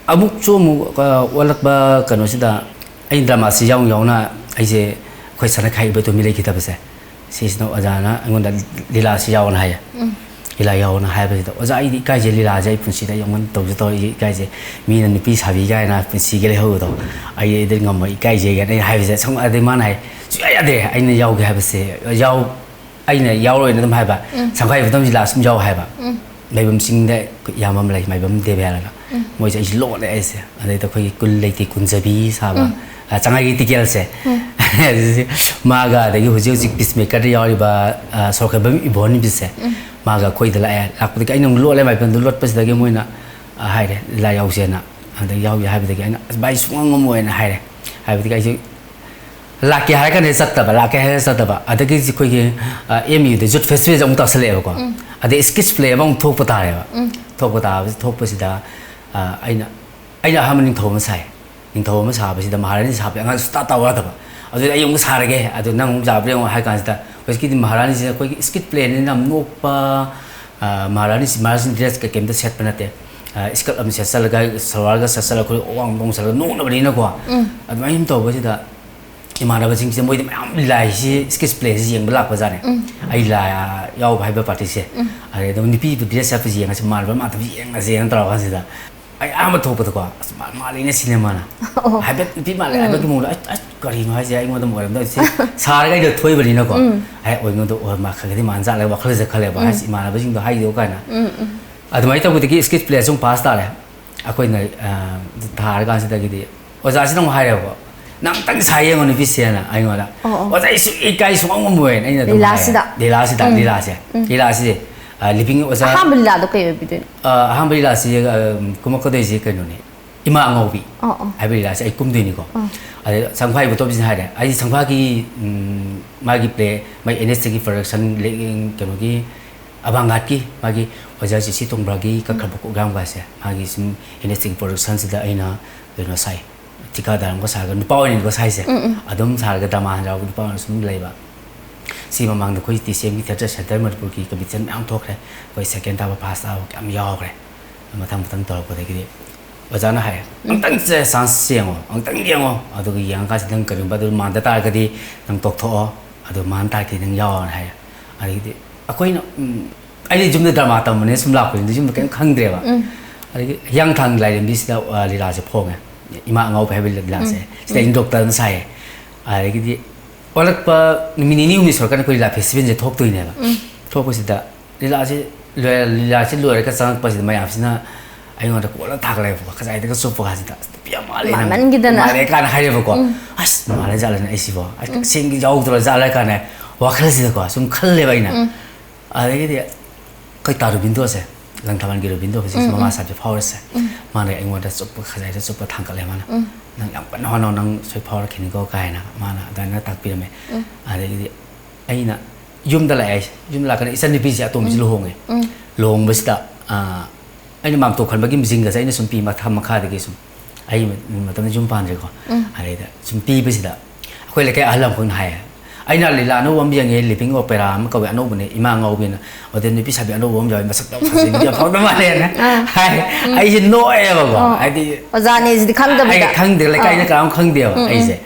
ꯑꯃꯨꯛꯁꯨ ꯑꯃꯨꯛ, ꯑ, ꯑꯣꯜꯂꯛꯄ ꯀꯩꯅꯣꯁꯤꯗ ꯑꯩꯅ ꯗ꯭ꯔꯃꯥꯁꯤ ꯌꯥꯎꯅ ꯌꯥꯎꯅ ꯑꯩꯁꯦ ꯑꯩꯈꯣꯏ ꯁꯅꯥꯈꯥꯏ ꯏꯕꯣꯇꯣꯝꯕꯤ ꯂꯩꯈꯤꯗꯕꯁꯦ, ꯁꯤꯁꯤꯅ ꯑꯣꯖꯥꯅ ꯑꯩꯉꯣꯟꯗ "ꯂꯤꯂꯥꯁꯤ ꯌꯥꯎꯅ" ꯍꯥꯏꯌꯦ꯫ ꯎꯝ꯫ ꯂꯤꯂꯥ ꯌꯥꯎꯅ ꯍꯥꯏꯕꯁꯤꯗ, "ꯑꯣꯖꯥ, ꯑꯩꯗꯤ ꯏꯀꯥꯏꯖꯩ, ꯂꯤꯂꯥꯁꯦ ꯑꯩ ꯄꯨꯟꯁꯤꯗ ꯑꯩ ꯑꯃꯨꯛ ꯇꯧꯖ ꯇꯧꯔ ꯑꯩ ꯏꯀꯥꯏꯖꯩ, ꯃꯤꯅ ꯅꯨꯄꯤ ꯁꯥꯕꯤ ꯀꯥꯏꯅ ꯄꯨꯟꯁꯤꯒꯤ ꯂꯩꯍꯧꯕꯗꯣ, ꯑꯩ ꯑꯩꯗꯤ ꯉꯝꯃꯣꯏ, ꯏꯀꯥꯏꯖꯩ" ꯀꯥꯏꯅ ꯑꯩꯅ ꯍꯥꯏꯕꯁꯦ, ꯁꯨꯝ ꯑꯗꯩ ꯃꯥꯅ ꯍꯥꯏ, "ꯁꯨꯡꯌꯥ ꯌꯥꯗꯦ, ꯑꯩꯅ ꯌꯥꯎꯒꯦ ꯍꯥꯏꯕꯁꯦ ꯌꯥꯎ-, ꯑꯩꯅ ꯌꯥꯎꯔꯣꯏꯅ ꯑꯗꯨꯝ ꯍꯥꯏꯕ꯫ ꯎꯝ꯫ ꯁꯪꯈꯥꯏ ꯏꯕꯣꯇꯣꯝ ꯂꯤꯂꯥ ꯁꯨꯝ ꯌꯥꯎ" ꯍꯥꯏꯕ꯫ ꯎꯝ꯫ ꯃꯥꯏꯕꯝ ꯆꯤꯡꯗ ꯏꯌꯥꯝꯕ ꯑꯃ ꯂꯩ, ꯃꯥꯏꯕꯝ ꯗꯦꯕ ꯍꯥꯏꯔꯒ꯫ ꯎꯝ꯫ ꯃꯣꯏꯁꯦ ꯑꯩꯁꯦ ꯂꯣꯠꯂꯦ ꯑꯩꯁꯦ꯫ ꯑꯗꯩꯗ ꯑꯩꯈꯣꯏꯒꯤ ꯀꯨꯜ ꯂꯩꯇꯦ ꯀꯨꯟꯖꯕꯤ ꯁꯥꯕ, ꯎꯝ꯫ ꯑ, ꯆꯉꯥꯏꯒꯤ ꯇꯤꯀꯦꯜꯁꯦ꯫ ꯎꯝ꯫ ꯑꯗꯨꯗꯤ ꯃꯥꯒ, ꯑꯗꯒꯤ ꯍꯧꯖꯤꯛ ꯍꯧꯖꯤꯛ ꯄꯤꯁꯃꯦꯀꯔꯗ ꯌꯥꯎꯔꯤꯕ, ꯑ, ꯁꯣꯔꯈꯣꯏꯕꯝ ꯏꯕꯣꯍꯟꯕꯤꯁꯦ, ꯎꯝ꯫ ꯃꯥꯒ ꯑꯩꯈꯣꯏꯗ ꯂꯥꯛꯑꯦ꯫ ꯂꯥꯛꯄꯗꯒꯤ ꯑꯩꯅ ꯑꯃꯨꯛ ꯂꯣꯠꯂꯦ, ꯃꯥꯏꯕꯝꯗ ꯂꯣꯠꯄꯁꯤꯗꯒꯤ ꯃꯣꯏꯅ ꯍꯥꯏꯔꯦ, "ꯂꯤꯂꯥ ꯌꯥꯎꯁꯦꯅ"꯫ ꯑꯗ ꯌꯥꯎꯒꯦ ꯍꯥꯏꯕꯗꯒꯤ ꯑꯩꯅ, "ꯑꯁ ꯚꯥꯏ, ꯁꯨꯡꯉꯝ ꯉꯝꯃꯣꯏꯅ" ꯍꯥꯏꯔꯦ꯫ ꯍꯥꯏꯕꯗꯒꯤ ꯑꯩꯁꯦ ꯂꯥꯛꯀꯦ ꯍꯥꯏꯔ ꯀꯥꯟꯗ ꯆꯠꯇꯕ, ꯂꯥꯛꯀꯦ ꯍꯥꯏꯔ ꯆꯠꯇꯕ꯫ ꯑꯗꯒꯤ ꯑꯩꯈꯣꯏꯒꯤ ꯑꯦꯝ ꯌꯨꯗ ꯌꯨꯠ ꯐꯦꯁꯇꯤꯚꯦꯜꯁꯦ ꯑꯃꯨꯛ ꯇꯥꯁꯜꯂꯛꯑꯦꯕꯀꯣ꯫ ꯑꯗꯩ ꯁ꯭ꯀꯤꯠꯁ ꯄ꯭ꯂꯦ ꯑꯃ ꯑꯃꯨꯛ ꯊꯣꯛꯄ ꯇꯥꯔꯦꯕ꯫ ꯊꯣꯛꯄ ꯇꯥꯕꯁꯤ ꯊꯣꯛꯄꯁꯤꯗ ꯑ, ꯑꯩꯅ ꯑꯩꯅ ꯑꯍꯥꯟꯕ ꯅꯤꯡꯊꯧ ꯑꯃ ꯁꯥꯏ꯫ ꯅꯤꯡꯊꯧ ꯑꯃ ꯁꯥꯕꯁꯤꯗ ꯃꯍꯥꯔꯥꯅꯤ ꯁꯥꯕꯗꯤ ꯑꯉꯥꯡ ꯁꯨꯡꯇꯥ ꯇꯥꯎ ꯌꯥꯗꯕ꯫ ꯑꯗꯨꯗꯤ ꯑꯩ ꯑꯃꯨꯛ ꯁꯥꯔꯒꯦ, ꯑꯗꯨ ꯅꯪ ꯑꯃꯨꯛ ꯌꯥꯕ꯭ꯔꯥ ꯌꯦꯡꯉꯣ ꯍꯥꯏ ꯀꯥꯟꯁꯤꯗ, ꯍꯧꯖꯤꯛꯀꯤꯗꯤ ꯃꯍꯥꯔꯥꯅꯤꯁꯤꯅ ꯑꯩꯈꯣꯏꯒꯤ ꯁ꯭ꯀꯤꯠ ꯄ꯭ꯂꯦꯅꯤꯅ ꯌꯥꯝ ꯅꯣꯛꯄ, ꯑ, ꯃꯍꯥꯔꯥꯅꯤꯁꯤ, ꯃꯍꯥꯔꯥꯅꯤ ꯗ꯭ꯔꯦꯁ ꯀꯩ ꯀꯩꯝꯇ ꯁꯦꯠꯄ ꯅꯠꯇꯦ꯫ ꯑ, ꯁ꯭ꯀꯔꯠ ꯑꯃ ꯁꯦꯠꯆꯜꯂꯒ, ꯁꯜꯋꯥꯔꯒ ꯁꯦꯠꯆꯜꯂꯒ ꯑꯩꯈꯣꯏ ꯑꯋꯥꯡꯕ ꯇꯣꯡꯁꯜꯂꯒ ꯅꯣꯛꯅꯕꯅꯤꯅꯀꯣ꯫ ꯑꯗꯨꯃꯥꯏꯅ ꯁꯨꯝ ꯇꯧꯕꯁꯤꯗ ꯏꯃꯥꯟꯅꯕꯁꯤꯡꯁꯤꯗ ꯃꯣꯏꯗꯤ ꯃꯌꯥꯝ ꯂꯤꯂꯥꯁꯤ, ꯁ꯭ꯀꯤꯠ ꯄ꯭ꯂꯦꯁꯤ ꯌꯦꯡꯕ ꯂꯥꯛꯄꯖꯥꯠꯅꯦ꯫ ꯑꯩ ꯂꯤꯂꯥ ꯌꯥꯎꯕ ꯍꯥꯏꯕ ꯄꯥꯔꯇꯤꯁꯦ꯫ ꯑꯗꯩ ꯑꯗꯨꯝ ꯅꯨꯄꯤꯕꯨ ꯗ꯭ꯔꯦꯁ ꯑꯞꯁꯤ ꯌꯦꯡꯉꯁꯤ, ꯃꯥꯟꯕ꯭ꯔꯥ ꯃꯥꯟꯗꯕ꯭ꯔꯥ ꯌꯦꯡꯉꯁꯦꯅ ꯇꯧꯔ ꯀꯥꯟꯁꯤꯗ ꯑꯩ ꯑꯍꯥꯟꯕ ꯊꯣꯛꯄꯗꯀꯣ, "ꯑꯁ, ꯃꯥ-, ꯃꯥꯜꯂꯤꯅꯦ ꯁꯤꯅꯦꯃꯥꯅ"꯫ ꯑꯣ꯫ ꯍꯥꯏꯐꯦꯠ ꯅꯨꯄꯤ ꯃꯥꯜꯂꯦ ꯍꯥꯏꯐꯦꯠꯀꯤ ꯃꯑꯣꯡꯗ, "ꯑꯁ, ꯑꯁ, ꯀꯔꯤꯅꯣ ꯍꯥꯏꯁꯦ? ꯑꯩꯉꯣꯟꯗ ꯑꯃꯨꯛ ꯑꯣꯏꯔꯝꯗꯣꯏ ꯁꯤ"꯫ ꯁꯥꯔꯒ ꯑꯩꯗꯣ ꯊꯣꯏꯕꯅꯤꯅꯀꯣ꯫ ꯑꯦ, ꯑꯣꯏꯉꯣꯟꯗ ꯑꯣꯏ ꯃꯥ ꯈꯔꯒꯗꯤ ꯃꯥꯟꯖꯥꯠꯂꯦ ꯋꯥꯈꯜꯁꯦ ꯈꯜꯂꯦꯕ꯫ "ꯍꯥꯏꯁ, ꯏꯃꯥꯟꯅꯕꯁꯤꯡꯗꯣ ꯍꯥꯏꯗꯦꯕ" ꯀꯥꯏꯅ꯫ ꯑꯗꯨꯃꯥꯏꯅ ꯇꯧꯕꯗꯒꯤ ꯁ꯭ꯀꯤꯠ ꯄ꯭ꯂꯦ ꯁꯨꯝ ꯄꯥꯁ ꯇꯥꯔꯦ꯫ ꯑꯩꯈꯣꯏꯅ, ꯑ, ꯊꯥꯔꯀꯥꯟꯁꯤꯗꯒꯤꯗꯤ ꯑꯣꯖꯥꯁꯤꯅ ꯑꯃꯨꯛ ꯍꯥꯏꯔꯦꯕꯀꯣ, "ꯅꯪ ꯑꯝꯇꯪ ꯁꯥ ꯌꯦꯡꯉꯣ ꯅꯨꯄꯤꯁꯦꯅ" ꯑꯩꯉꯣꯟꯗ꯫ ꯑꯣ, ꯑꯣ꯫ "ꯑꯣꯖꯥ, ꯑꯩ ꯁꯨꯡ ꯏꯀꯥꯏ ꯁꯨꯡꯉꯝ ꯉꯝꯃꯣꯏꯅ" ꯑꯩꯅ ꯑꯗꯨꯝ ꯍꯥꯏꯔꯦ꯫ ꯂꯤꯂꯥꯁꯤꯗ? ꯂꯤꯂꯥꯁꯤꯗ, ꯎꯝ꯫ ꯂꯤꯂꯥꯁꯦ꯫ ꯎꯝ꯫ ꯂꯤꯂꯥꯁꯤꯗꯤ, ꯑ, ꯂꯤꯕꯤꯡ ꯑꯣꯖꯥ ꯑꯍꯥꯟꯕ ꯂꯤꯂꯥꯗꯣ ꯀꯩ ꯑꯣꯏꯕꯤꯗꯣꯏꯅꯣ? ꯑ, ꯑꯍꯥꯟꯕ ꯂꯤꯂꯥꯁꯤ, ꯑ, ꯀꯨꯝꯃꯛꯀꯗꯣꯏꯁꯦ ꯀꯩꯅꯣꯅꯦ, "ꯏꯃꯥ ꯑꯉꯥꯎꯕꯤ" ꯑꯣ, ꯑꯣ꯫ ꯍꯥꯏꯕ ꯂꯤꯂꯥꯁꯦ ꯑꯩ ꯀꯨꯝꯗꯣꯏꯅꯤꯀꯣ꯫ ꯑꯣ꯫ ꯑꯗꯩ ꯁꯪꯐꯥꯏ ꯏꯕꯣꯇꯣꯝꯁꯤꯅ ꯍꯥꯏꯔꯦ, ꯑꯩꯗꯤ ꯁꯪꯐꯥꯒꯤ, ꯎꯝ, ꯃꯥꯒꯤ ꯄ꯭ꯂꯦ, ꯃꯥꯒꯤ ꯑꯦꯟ ꯑꯦꯁ ꯇꯤꯒꯤ ꯄ꯭ꯔꯗꯛꯁꯟ, ꯂꯦ-, ꯀꯩꯅꯣꯒꯤ, ꯑꯕꯥꯡꯒꯥꯠꯀꯤ ꯃꯥꯒꯤ ꯑꯣꯖꯥ ꯖꯤ ꯁꯤ ꯇꯣꯡꯕ꯭ꯔꯥꯒꯤ ꯀꯛꯈ꯭ꯔꯕ ꯀꯣꯛꯌꯥꯝꯒꯁꯦ ꯃꯥꯒꯤ ꯁꯨꯝ ꯑꯦꯟ ꯑꯦꯁ ꯇꯤꯒꯤ ꯄ꯭ꯔꯗꯛꯁꯟꯁꯤꯗ ꯑꯩꯅ ꯀꯩꯅꯣ ꯁꯥꯏ, ꯊꯤꯀꯥꯗꯥꯔ ꯑꯃꯒ ꯁꯥꯔꯒ ꯅꯨꯄꯥ ꯑꯣꯏꯅꯅꯤꯀꯣ ꯁꯥꯏꯁꯦ꯫ ꯎꯝ, ꯎꯝ꯫ ꯑꯗꯨꯝ ꯁꯥꯔꯒ ꯗ꯭ꯔꯃꯥ ꯍꯟꯖꯥꯎ ꯅꯨꯄꯥ ꯑꯣꯏꯅ ꯁꯨꯝ ꯂꯩꯕ꯫ ꯁꯤ ꯃꯃꯥꯡꯗ ꯑꯩꯈꯣꯏ ꯇꯤ ꯁꯤ ꯑꯦꯝꯒꯤ ꯊꯤꯌꯦꯇꯔ ꯁꯦꯟꯇꯔ ꯃꯅꯤꯄꯨꯔꯒꯤ ꯀꯝꯄꯤꯇꯤꯁꯟ ꯃꯌꯥꯝ ꯊꯣꯛꯈ꯭ꯔꯦ꯫ ꯑꯩꯈꯣꯏ ꯁꯦꯀꯦꯟ ꯇꯥꯕ, ꯐꯥꯔꯁ ꯇꯥꯕ ꯌꯥꯝ ꯌꯥꯎꯈ꯭ꯔꯦ꯫ ꯃꯊꯪ ꯃꯊꯪ ꯇꯧꯔꯛꯄꯗꯒꯤꯗꯤ ꯑꯣꯖꯥꯅ ꯍꯥꯏꯔꯦ, "ꯑꯝꯇꯪ ꯆꯦ-, ꯆꯥꯟꯁ ꯌꯦꯡꯉꯣ, ꯑꯝꯇꯪ ꯌꯦꯡꯉꯣ"꯫ ꯑꯗꯨꯒ ꯌꯦꯡꯉꯀꯥꯟꯁꯤꯗ ꯅꯪ ꯀꯔꯤꯒꯨꯝꯕ ꯑꯗꯨ ꯃꯥꯟꯗ ꯇꯥꯔꯒꯗꯤ ꯅꯪ ꯇꯣꯛꯊꯣꯛꯑꯣ, ꯑꯗꯨ ꯃꯥꯟ ꯇꯥꯔꯒꯗꯤ ꯅꯪ ꯌꯥꯎꯔꯣꯅ ꯍꯥꯏꯔꯦ꯫ ꯑꯗꯒꯤꯗꯤ ꯑꯩꯈꯣꯏꯅ, ꯎꯝ, ꯑꯩꯗꯤ ꯌꯨꯝꯗ ꯗ꯭ꯔꯃꯥ ꯇꯝꯕꯅꯤꯅ ꯁꯨꯝ ꯂꯥꯛꯄꯅꯤꯅ ꯌꯨꯝꯗ ꯀꯔꯤꯝ ꯈꯪꯗ꯭ꯔꯦꯕ꯫ ꯎꯝ꯫ ꯑꯗꯒꯤ ꯍꯤꯌꯥꯡꯊꯥꯡ ꯂꯥꯏꯔꯦꯝꯕꯤꯁꯤꯗ, ꯑ, ꯂꯤꯂꯥꯁꯦ ꯐꯣꯡꯉꯦ, "ꯏꯃꯥ ꯑꯉꯥꯎꯕꯤ" ꯍꯥꯏꯕ ꯂꯤꯂꯥꯁꯦ꯫ ꯎꯝ꯫ ꯁꯤꯗ ꯎꯝ꯫ ꯑꯩꯅ ꯗꯣꯛꯇꯔ ꯑꯃ ꯁꯥꯏꯌꯦ꯫ ꯑꯗꯒꯤꯗꯤ ꯑꯣꯜꯂꯛꯄ ꯅꯨꯃꯤꯠ ꯅꯤꯅꯤ ꯍꯨꯝꯅꯤ ꯁꯨꯔꯀꯥꯟꯗ ꯑꯩꯈꯣꯏ ꯂꯤꯂꯥ ꯐꯦꯁꯇꯤꯚꯦꯜꯁꯦ ꯊꯣꯛꯇꯣꯏꯅꯦꯕ꯫ ꯎꯝ꯫ ꯊꯣꯛꯄꯁꯤꯗ ꯂꯤꯂꯥꯁꯦ ꯂꯣꯏꯔ-, ꯂꯤꯂꯥꯁꯦ ꯂꯣꯏꯔꯒ ꯆꯪꯉꯛꯄꯁꯤꯗ ꯃꯌꯥꯝꯁꯤꯅ ꯑꯩꯉꯣꯟꯗ ꯀꯣꯜꯂ ꯊꯥꯒꯠꯂꯦꯕꯀꯣ, ꯈꯖꯥꯏꯗꯒ ꯆꯨꯞꯄ ꯀꯥꯟꯁꯤꯗ, "ꯑꯁ, ꯅꯨꯄꯤ ꯌꯥꯝ ꯃꯥꯜꯂꯦ ꯅꯪ, ꯃꯥꯟꯃꯟꯈꯤꯗꯅ꯫ ꯃꯥꯜꯂꯦ" ꯀꯥꯏꯅ ꯍꯥꯏꯔꯦꯕꯀꯣ꯫ ꯎꯝ꯫ "ꯑꯁ, ꯃꯥꯜꯂꯦ ꯖꯥꯠꯂꯅꯦ ꯑꯩꯁꯤꯕꯣ? ꯑꯁ, ꯎꯝ꯫ ꯇꯁꯦꯡꯒꯤ ꯌꯥꯎꯗ꯭ꯔꯣ ꯖꯥꯠꯂ?" ꯀꯥꯏꯅ ꯋꯥꯈꯜꯁꯤꯗꯀꯣ ꯁꯨꯝ ꯈꯜꯂꯦꯕ ꯑꯩꯅ꯫ ꯎꯝ꯫ ꯑꯗꯒꯤꯗꯤ ꯑꯩꯈꯣꯏ ꯇꯥꯔꯨꯕꯤꯟꯗꯣꯁꯦ, ꯂꯪꯊꯕꯥꯜꯒꯤ ꯔꯣꯕꯤꯟꯗꯣ ꯍꯧꯖꯤꯛ ꯃꯃꯥ ꯁꯥꯕꯤ ꯐꯥꯎꯔꯁꯦ, ꯃꯥꯅ ꯑꯩꯉꯣꯟꯗ ꯆꯨꯞꯄ ꯈꯖꯥꯏꯗ ꯆꯨꯞꯄ ꯊꯥꯡꯒꯠꯂꯦ ꯃꯥꯅ꯫ "ꯅꯪ ꯌꯥꯝ ꯀꯟꯅ ꯍꯣꯠꯅꯧ, ꯅꯪ ꯁꯣꯏ ꯐꯥꯎꯔꯛꯈꯤꯅꯤꯀꯣ" ꯀꯥꯏꯅ ꯃꯥꯅ ꯑꯗꯨꯃꯥꯏꯅ ꯇꯥꯛꯄꯤꯔꯝꯃꯦ꯫ ꯑꯗꯒꯤꯗꯤ ꯑꯩꯅ ꯌꯨꯝꯗ ꯂꯥꯛꯑꯦ꯫ ꯌꯨꯝꯗ ꯂꯥꯛꯀꯥꯟꯗ ꯏꯆꯟꯅꯨꯄꯤꯁꯦ ꯑꯇꯣꯝꯕꯤꯁꯦ ꯂꯨꯍꯣꯡꯉꯦ꯫ ꯂꯨꯍꯣꯡꯕꯁꯤꯗ, ꯑ, ꯑꯩꯅ ꯃꯥꯝꯇꯣꯞ ꯈꯟꯕꯒꯤ ꯃꯤꯁꯤꯡꯒꯁꯦ ꯑꯩꯅ ꯁꯨꯝ ꯄꯤ ꯃꯊꯛ ꯃꯈꯥꯗꯒꯤ ꯁꯨꯝ, ꯑꯩ ꯃꯇꯝꯗ ꯌꯨꯝ ꯄꯥꯟꯗ꯭ꯔꯤꯀꯣ꯫ ꯑꯗꯩꯗ ꯁꯨꯝ ꯄꯤꯕꯁꯤꯗ ꯑꯩꯈꯣꯏ ꯂꯩꯀꯥꯏ ꯑꯍꯜ ꯑꯃꯈꯛꯅ ꯍꯥꯏꯌꯦ, "ꯑꯩꯅ ꯂꯤꯂꯥ ꯑꯅꯧꯕ ꯑꯃ ꯌꯦꯡꯉꯦ, ꯂꯤꯚꯤꯡ ꯑꯣꯄꯦꯔꯥ ꯑꯃ ꯀꯧꯋꯦ, ꯑꯅꯧꯕꯅꯦ, ꯏꯃꯥ ꯉꯥꯎꯕꯤꯅ, ꯑꯗꯨꯗ ꯅꯨꯄꯤ ꯁꯥꯕꯤ ꯑꯅꯧꯕ ꯑꯃ ꯌꯥꯎꯋꯦ, ꯃꯁꯛꯇ ꯐꯖꯩ, ꯅꯨꯄꯤ ꯌꯥꯝ ꯐꯥꯎꯗ ꯃꯥꯜꯂꯦꯅ" ꯍꯥꯏ꯫ ꯑꯩꯁꯦ ꯅꯣꯛꯑꯦꯕꯀꯣ꯫ ꯍꯥꯏꯗꯤ ꯑꯣꯖꯥꯅꯦꯁꯤꯗꯤ ꯈꯪꯗꯕꯤꯗ꯫ ꯑꯩ ꯈꯪꯗꯦ, ꯂꯩꯀꯥꯏꯗ ꯀꯅꯥꯝ ꯈꯪꯗꯦꯕ ꯑꯩꯁꯦ꯫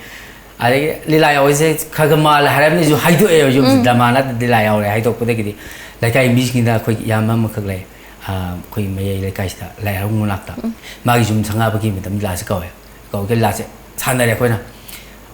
ꯑꯗꯒꯤ ꯂꯤꯂꯥ ꯌꯥꯎꯕꯁꯦ ꯈꯔ ꯈꯔ ꯃꯥꯜꯂꯦ ꯍꯥꯏꯔꯕꯅꯤ, ꯑꯩꯁꯨ ꯍꯥꯏꯗꯣꯛꯑꯦꯕ ꯌꯨꯝꯁꯤꯗ꯫ ꯗ꯭ꯔꯃꯥꯅ ꯂꯤꯂꯥ ꯌꯥꯎꯔꯦ ꯍꯥꯏꯗꯣꯛꯄꯗꯒꯤꯗꯤ ꯂꯩꯀꯥꯏ ꯃꯤꯁꯤꯡꯗ, ꯑꯩꯈꯣꯏꯒꯤ ꯏꯌꯥꯝꯕ ꯑꯃꯈꯛ ꯂꯩ, ꯑꯩꯈꯣꯏ ꯃꯌꯥꯏ ꯂꯩꯀꯥꯏꯁꯤꯗ ꯂꯥꯏ ꯍꯔꯥꯎꯕ ꯃꯅꯥꯛꯇ, ꯃꯥꯒꯤ ꯌꯨꯝ ꯁꯪꯒꯥꯕꯒꯤ ꯃꯇꯝ ꯂꯤꯂꯥꯁꯦ ꯀꯧꯋꯦ꯫ ꯀꯧꯕꯒꯤ ꯂꯤꯂꯥꯁꯦ ꯁꯥꯟꯅꯔꯦ ꯑꯩꯈꯣꯏꯅ꯫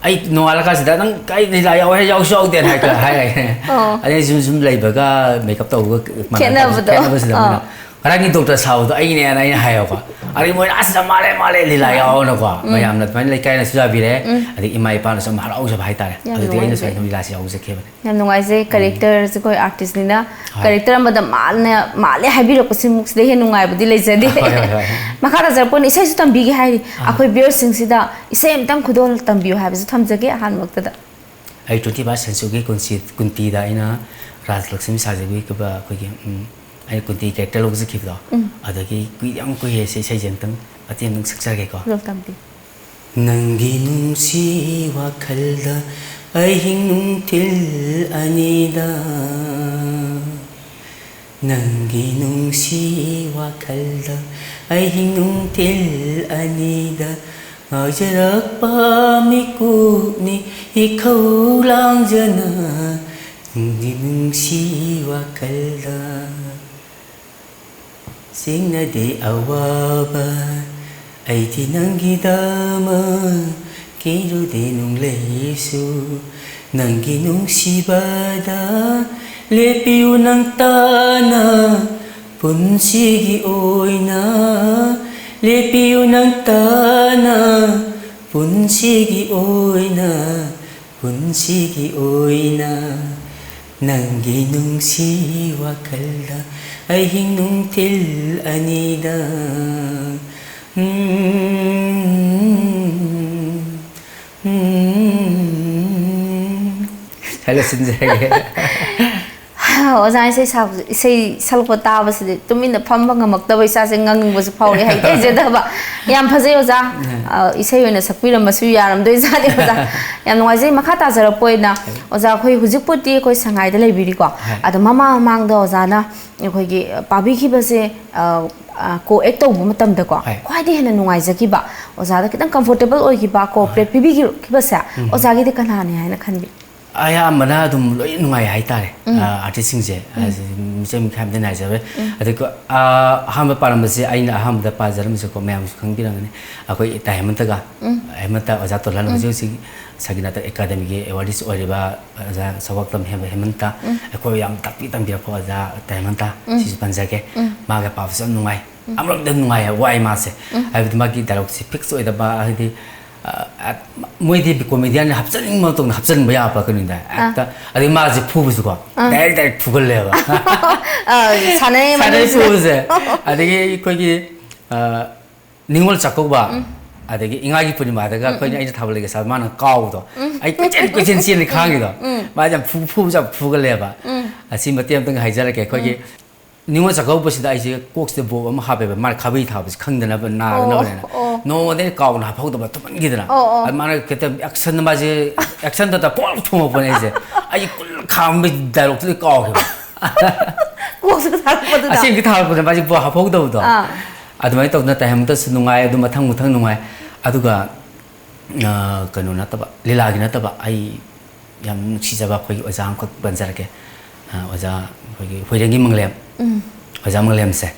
ꯑꯩ ꯅꯣꯡꯉꯥꯜꯂꯀꯥꯟꯁꯤꯗ, "ꯅꯪ ꯀꯥꯏ ꯂꯤꯂꯥ ꯌꯥꯎꯋꯦ? ꯌꯥꯎꯁꯨ ꯌꯥꯎꯗꯦꯅ" ꯍꯥꯏ-, ꯍꯥꯏꯔꯦ꯫ ꯑꯗꯩ ꯁꯨꯝ, ꯁꯨꯝ ꯂꯩꯕꯒ ꯃꯦꯀꯞ ꯇꯧꯕꯒ ꯃꯥꯟꯅꯗꯕꯁꯦ, ꯈꯦꯠꯅꯕꯗꯣ꯫ ꯈꯦꯠꯅꯕꯁꯤꯗ ꯃꯣꯏꯅ, "ꯉꯔꯥꯡꯒꯤ ꯗꯣꯛꯇꯔ ꯁꯥꯕꯗꯣ ꯑꯩꯅꯦꯅ" ꯑꯩꯅ ꯍꯥꯏꯌꯦꯕꯀꯣ꯫ ꯑꯗꯒꯤ ꯃꯣꯏꯅ, "ꯑꯁ, ꯌꯥꯝ ꯃꯥꯜꯂꯦ, ꯃꯥꯜꯂꯦ, ꯂꯤꯂꯥ ꯌꯥꯎꯅꯀꯣ"꯫ ꯃꯌꯥꯝꯅ ꯑꯗꯨꯃꯥꯏꯅ ꯂꯩꯀꯥꯏꯅꯁꯨ ꯌꯥꯕꯤꯔꯦ꯫ ꯑꯗꯒꯤ ꯏꯃꯥ ꯏꯄꯥꯅꯁꯨ ꯌꯥꯝ ꯍꯔꯥꯎꯖꯕ ꯍꯥꯏꯇꯥꯔꯦ꯫ ꯌꯥꯝ ꯑꯗꯨꯗꯒꯤ ꯑꯩꯅꯁꯨ ꯅꯨꯡꯉꯥꯏꯖꯩ꯫ ꯑꯩꯅ ꯂꯤꯂꯥꯁꯦ ꯌꯥꯎꯖꯈꯤꯕꯅꯦ꯫ ꯌꯥꯝ ꯅꯨꯡꯉꯥꯏꯖꯩ꯫ ꯀꯦꯔꯦꯛꯇꯔꯁꯦ ꯑꯩꯈꯣꯏ ꯑꯥꯔꯇꯤꯁꯅꯤꯅ ꯍꯣꯏ꯫ ꯀꯦꯔꯦꯛꯇꯔ ꯑꯃꯗ ꯃꯥꯜꯂꯦ, ꯃꯥꯜꯂꯦ ꯍꯥꯏꯕꯤꯔꯛꯄꯁꯤꯃꯨꯛꯁꯤꯗ ꯍꯦꯟꯅ ꯅꯨꯡꯉꯥꯏꯕꯗꯤ ꯂꯩꯖꯗꯦ꯫ ꯍꯣꯏ, ꯍꯣꯏ, ꯍꯣꯏ꯫ ꯃꯈꯥ ꯇꯥꯖꯔꯛꯄ ꯑꯣꯏꯅ ꯏꯁꯩꯁꯨ ꯇꯝꯕꯤꯒꯦ ꯍꯥꯏꯔꯤ꯫ ꯑꯥ꯫ ꯑꯩꯈꯣꯏ ꯚꯤꯌꯔꯁꯤꯡꯁꯤꯗ ꯏꯁꯩ ꯑꯃꯇꯪ ꯈꯨꯗꯣꯜ ꯇꯝꯕꯤꯌꯨ ꯍꯥꯏꯕꯁꯨ ꯊꯝꯖꯒꯦ ꯑꯍꯥꯟꯕꯃꯛꯇꯗ꯫ ꯑꯩ twenty first century ꯀꯨꯟꯁꯤ-, ꯀꯨꯟꯇꯤꯗ ꯑꯩꯅ ꯔꯥꯖꯂꯛꯁꯃꯤ ꯁꯥꯖꯕꯤꯈꯤꯕ ꯑꯩꯈꯣꯏꯒꯤ, ꯎꯝ, ꯑꯩꯅ ꯀꯨꯟꯇꯤ ꯀꯦꯔꯦꯛꯇꯔ ꯂꯧꯖꯈꯤꯕꯗꯣ, ꯎꯝ꯫ ꯑꯗꯒꯤ ꯀꯨꯏ-, ꯌꯥꯝ ꯀꯨꯏꯔꯦ ꯁꯤ ꯏꯁꯩꯁꯦ ꯑꯝꯇꯪ ꯃꯇꯦꯛ ꯑꯝꯇꯪ ꯁꯛꯆꯒꯦꯀꯣ꯫ ꯈꯨꯗꯣꯜ ꯇꯝꯕꯤꯌꯨ꯫ ꯅꯪꯒꯤ ꯅꯨꯡꯁꯤ ꯋꯥꯈꯜꯗ ꯑꯍꯤꯡ ꯅꯨꯡꯊꯤꯜ ꯑꯅꯤꯗ, ꯅꯪꯒꯤ ꯅꯨꯡꯁꯤ ꯋꯥꯈꯜꯗ ꯑꯍꯤꯡ ꯅꯨꯡꯊꯤꯜ ꯑꯅꯤꯗ ꯉꯥꯎꯖꯔꯛꯄ ꯃꯤꯀꯨꯞꯅꯤ ꯏꯈꯧ ꯂꯥꯡꯖꯅ, ꯅꯪꯒꯤ ꯅꯨꯡꯁꯤ ꯋꯥꯈꯜꯗ꯫ ꯆꯤꯡꯅꯗꯦ ꯑꯋꯥꯕ ꯑꯩꯗꯤ ꯅꯪꯒꯤꯗꯃꯛ, ꯀꯤꯔꯨꯗꯦ ꯅꯨꯡꯂꯩꯁꯨ ꯅꯪꯒꯤ ꯅꯨꯡꯁꯤꯕꯗ꯫ ꯂꯦꯞꯄꯤꯌꯨ ꯅꯪ ꯇꯥꯅ ꯄꯨꯟꯁꯤꯒꯤ ꯑꯣꯏꯅ, ꯂꯦꯞꯄꯤꯌꯨ ꯅꯪ ꯇꯥꯅ ꯄꯨꯟꯁꯤꯒꯤ ꯑꯣꯏꯅ, ꯄꯨꯟꯁꯤꯒꯤ ꯑꯣꯏꯅ꯫ ꯅꯪꯒꯤ ꯅꯨꯡꯁꯤ ꯋꯥꯈꯜꯗ ꯑꯍꯤꯡ ꯅꯨꯡꯊꯤꯜ ꯑꯅꯤꯗ꯫ ꯎꯝ, ꯎꯝ꯫ ꯁ꯭ꯋꯥꯏ ꯂꯣꯏꯁꯤꯟꯖꯔꯒꯦ꯫ ꯑꯣꯖꯥ, ꯏꯁꯩ ꯁꯛꯄ, ꯏꯁꯩ ꯁꯛꯂꯛꯄ ꯇꯥꯕꯁꯤꯗꯤ ꯇꯨꯃꯤꯟꯅ ꯐꯝꯕ ꯉꯝꯃꯛꯇꯕ, ꯏꯁꯥꯁꯦ ꯉꯪꯕꯁꯨ ꯐꯥꯎꯔꯦ, ꯍꯩꯇꯦ ꯍꯩꯖꯗꯕ꯫ ꯌꯥꯝ ꯐꯖꯩ ꯑꯣꯖꯥ꯫ ꯎꯝ꯫ ꯑ, ꯏꯁꯩ ꯑꯣꯏꯅ ꯁꯛꯄꯤꯔꯝꯕꯁꯨ ꯌꯥꯔꯝꯗꯣꯏꯖꯥꯠꯅꯤ ꯑꯣꯖꯥ꯫ ꯌꯥꯝ ꯅꯨꯡꯉꯥꯏꯖꯩ꯫ ꯃꯈꯥ ꯇꯥꯖꯔꯛꯄ ꯑꯣꯏꯅ, ꯍꯥꯏ꯫ ꯑꯣꯖꯥ, ꯑꯩꯈꯣꯏ ꯍꯧꯖꯤꯛꯄꯨꯗꯤ ꯑꯩꯈꯣꯏ ꯁꯉꯥꯏꯗ ꯂꯩꯕꯤꯔꯤꯀꯣ꯫ ꯍꯥꯏ꯫ ꯑꯗꯣ ꯃꯃꯥꯡ ꯃꯃꯥꯡꯗ ꯑꯣꯖꯥꯅ ꯑꯩꯈꯣꯏꯒꯤ ꯄꯥꯕꯤꯈꯤꯕꯁꯦ, ꯑ, ꯑ, co-act ꯇꯧꯕ ꯃꯇꯝꯗꯀꯣ, ꯍꯥꯏ꯫ ꯈ꯭ꯋꯥꯏꯗꯒꯤ ꯍꯦꯟꯅ ꯅꯨꯡꯉꯥꯏꯖꯈꯤꯕ, ꯑꯣꯖꯥꯗ ꯈꯤꯇꯪ comfortable ꯑꯣꯏꯈꯤꯕ, ꯀꯣ-, ꯍꯣꯏ꯫ Part ꯄꯤꯕꯤꯈꯤꯕꯁꯦ, ꯎꯝ꯫ ꯑꯣꯖꯥꯒꯤꯗꯤ ꯀꯅꯥꯅꯤ ꯍꯥꯏꯅ ꯈꯟꯕꯤ? ꯑꯌꯥꯝꯕꯅ ꯑꯗꯨꯝ ꯂꯣꯏ ꯅꯨꯡꯉꯥꯏ ꯍꯥꯏꯇꯥꯔꯦ꯫ ꯎꯝ꯫ ꯑ, artist ꯁꯤꯡꯁꯦ, ꯎꯝ꯫ ꯑ, ꯃꯤꯆꯪ ꯃꯤꯈꯥꯏ ꯑꯝꯇ ꯅꯥꯏꯖꯔꯣꯏ꯫ ꯎꯝ꯫ ꯑꯗꯨꯒ, ꯑ, ꯑꯍꯥꯟꯕ ꯄꯥꯔꯝꯕꯁꯦ ꯑꯩꯅ ꯑꯍꯥꯟꯕꯗ ꯄꯥꯖꯔꯝꯕꯁꯦꯀꯣ, ꯃꯌꯥꯝꯁꯨ ꯈꯪꯕꯤꯔꯝꯒꯅꯤ꯫ ꯑꯩꯈꯣꯏ ꯏꯇꯥꯏ ꯍꯦꯃꯟꯇꯒ, ꯎꯝ꯫ ꯍꯦꯃꯟꯇ ꯑꯣꯖꯥ ꯇꯣꯜꯍꯟ, ꯎꯝ꯫ ꯍꯧꯖꯤꯛ ꯍꯧꯖꯤꯛ ꯁꯥꯒꯤꯅꯥꯇ ꯑꯦꯀꯥꯗꯃꯤꯒꯤ awardee ꯑꯣꯏꯔꯤꯕ ꯑꯣꯖꯥ ꯁꯧꯒꯥꯛꯇꯝ ꯍꯦꯝꯕ ꯍꯦꯃꯟꯇ, ꯎꯝ꯫ ꯑꯩꯈꯣꯏ ꯌꯥꯝ ꯇꯥꯛꯄꯤ ꯇꯝꯕꯤꯔꯛꯄ ꯑꯣꯖꯥ ꯏꯇꯥꯏ ꯍꯦꯃꯟꯇ, ꯎꯝ꯫ ꯁꯤꯁꯨ ꯄꯟꯖꯒꯦ꯫ ꯎꯝ꯫ ꯃꯥꯒ ꯄꯥꯕꯁꯨ ꯌꯥꯝ ꯅꯨꯡꯉꯥꯏ꯫ ꯎꯝ꯫ ꯑꯃꯔꯣꯝꯗ ꯅꯨꯡꯉꯥꯏ, ꯋꯥꯏ ꯃꯥꯁꯦ꯫ ꯎꯝ꯫ ꯍꯥꯏꯕꯗꯤ ꯃꯥꯒꯤ dialogue ꯁꯦ fix ꯑꯣꯏꯗꯕ, ꯍꯥꯏꯗꯤ, ꯑ, ꯃꯣꯏꯗꯤ comedian ꯅ ꯍꯥꯞꯆꯟꯅꯤꯡꯕ ꯃꯇꯝꯗ ꯍꯥꯞꯆꯟꯕ ꯌꯥꯕ ꯀꯩꯅꯣꯗ, ꯑꯥ꯫ ꯍꯦꯛꯇ, ꯑꯗꯩ ꯃꯥꯁꯦ ꯐꯨꯕꯁꯨꯀꯣ, ꯑꯥ꯫ Direct direct ꯐꯨꯒꯜꯂꯦꯕ꯫ ꯑꯥ, ꯁꯥꯟꯅꯩ ꯁꯥꯟꯅꯩ ꯃꯅꯨꯡꯁꯤꯗ꯫ ꯐꯨꯕꯁꯦ꯫ ꯑꯗꯒꯤ ꯑꯩꯈꯣꯏꯒꯤ, ꯑ, ꯅꯤꯉꯣꯜ ꯆꯥꯛꯀꯧꯕ, ꯎꯝ꯫ ꯑꯗꯒꯤ ꯏꯉꯥꯒꯤ ꯄꯨꯔꯅꯤꯃꯥꯗꯒ ꯎꯝ, ꯑꯩꯈꯣꯏꯅ, ꯎꯝ꯫ ꯑꯩꯅ ꯊꯥꯕꯜ ꯂꯩꯒ ꯁꯥꯕ, ꯃꯥꯅ ꯀꯥꯎꯕꯗꯣ꯫ ꯎꯝ꯫ ꯑꯩ ꯀꯣꯏꯆꯦꯟ ꯀꯣꯏꯆꯦꯟ ꯆꯦꯟꯂꯤ ꯈꯥꯡꯉꯤꯗꯣ꯫ ꯎꯝ꯫ ꯃꯥꯁꯦ ꯌꯥꯝ ꯐꯨ-, ꯐꯨꯕꯁꯦ ꯌꯥꯝ ꯐꯨꯒꯜꯂꯦꯕ꯫ ꯎꯝ꯫ ꯑꯁꯤ ꯃꯇꯦꯛ ꯑꯃꯇꯪ ꯍꯥꯏꯖꯔꯛꯀꯦ꯫ ꯑꯩꯈꯣꯏꯒꯤ ꯎꯝ꯫ ꯅꯤꯉꯣꯜ ꯆꯥꯛꯀꯧꯕꯁꯤꯗ ꯑꯩꯁꯦ ꯀꯣꯛꯁꯤꯗ ꯕꯣꯕ ꯑꯃ ꯍꯥꯞꯄꯦꯕ, ꯃꯥꯅ ꯈꯥꯕꯩ ꯊꯥꯕꯁꯦ ꯈꯪꯗꯅꯕ, ꯅꯥꯗꯅꯕꯅꯦꯅ꯫ ꯑꯣ, ꯑꯣ꯫ ꯅꯣꯡꯃꯗꯤ ꯑꯩꯅ ꯀꯥꯎꯅ ꯍꯥꯞꯍꯧꯗꯕ, ꯊꯨꯝꯃꯟꯈꯤꯗꯅ꯫ ꯑꯣ, ꯑꯣ꯫ ꯑꯗꯨ ꯃꯥꯅ ꯈꯤꯇꯪ action ꯗ ꯃꯥꯁꯦ, action ꯗ ꯄꯣꯛ ꯊꯣꯡꯉꯛꯄꯅꯦ ꯑꯩꯁꯦ꯫ ꯑꯩ ꯀꯨꯜ ꯈꯥꯝꯕꯩ dialogue ꯇꯨꯗꯤ ꯀꯥꯎꯈ꯭ꯔꯦꯕ꯫ ꯀꯣꯛꯁꯤꯗ ꯊꯥꯔꯛꯄꯗꯨꯗ꯫ ꯑꯁꯦꯡꯕꯒꯤ ꯊꯥꯔꯛꯄꯗ ꯃꯥꯁꯦ ꯕꯣ ꯍꯥꯞꯍꯧꯗꯕꯗꯣ꯫ ꯑꯥ꯫ ꯑꯗꯨꯃꯥꯏꯅ ꯇꯧꯗꯅ ꯇꯥꯏꯍꯦꯃꯟꯇꯁꯨ ꯅꯨꯡꯉꯥꯏ, ꯑꯗꯨ ꯃꯊꯪ ꯃꯊꯪ ꯅꯨꯡꯉꯥꯏ꯫ ꯑꯗꯨꯒ ꯑ, ꯀꯩꯅꯣ ꯅꯠꯇꯕ, ꯂꯤꯂꯥꯒꯤ ꯅꯠꯇꯕ, ꯑꯩ ꯌꯥꯝ ꯅꯨꯡꯁꯤꯖꯕ ꯑꯩꯈꯣꯏꯒꯤ ꯑꯣꯖꯥ ꯑꯃꯈꯛ ꯄꯟꯖꯔꯛꯀꯦ꯫ ꯑ, ꯑꯣꯖꯥ ꯑꯩꯈꯣꯏꯒꯤ ꯍꯣꯏꯔꯦꯡꯒꯤ ꯃꯪꯂꯦꯝ, ꯎꯝ꯫ ꯑꯣꯖꯥ ꯃꯪꯂꯦꯝꯁꯦ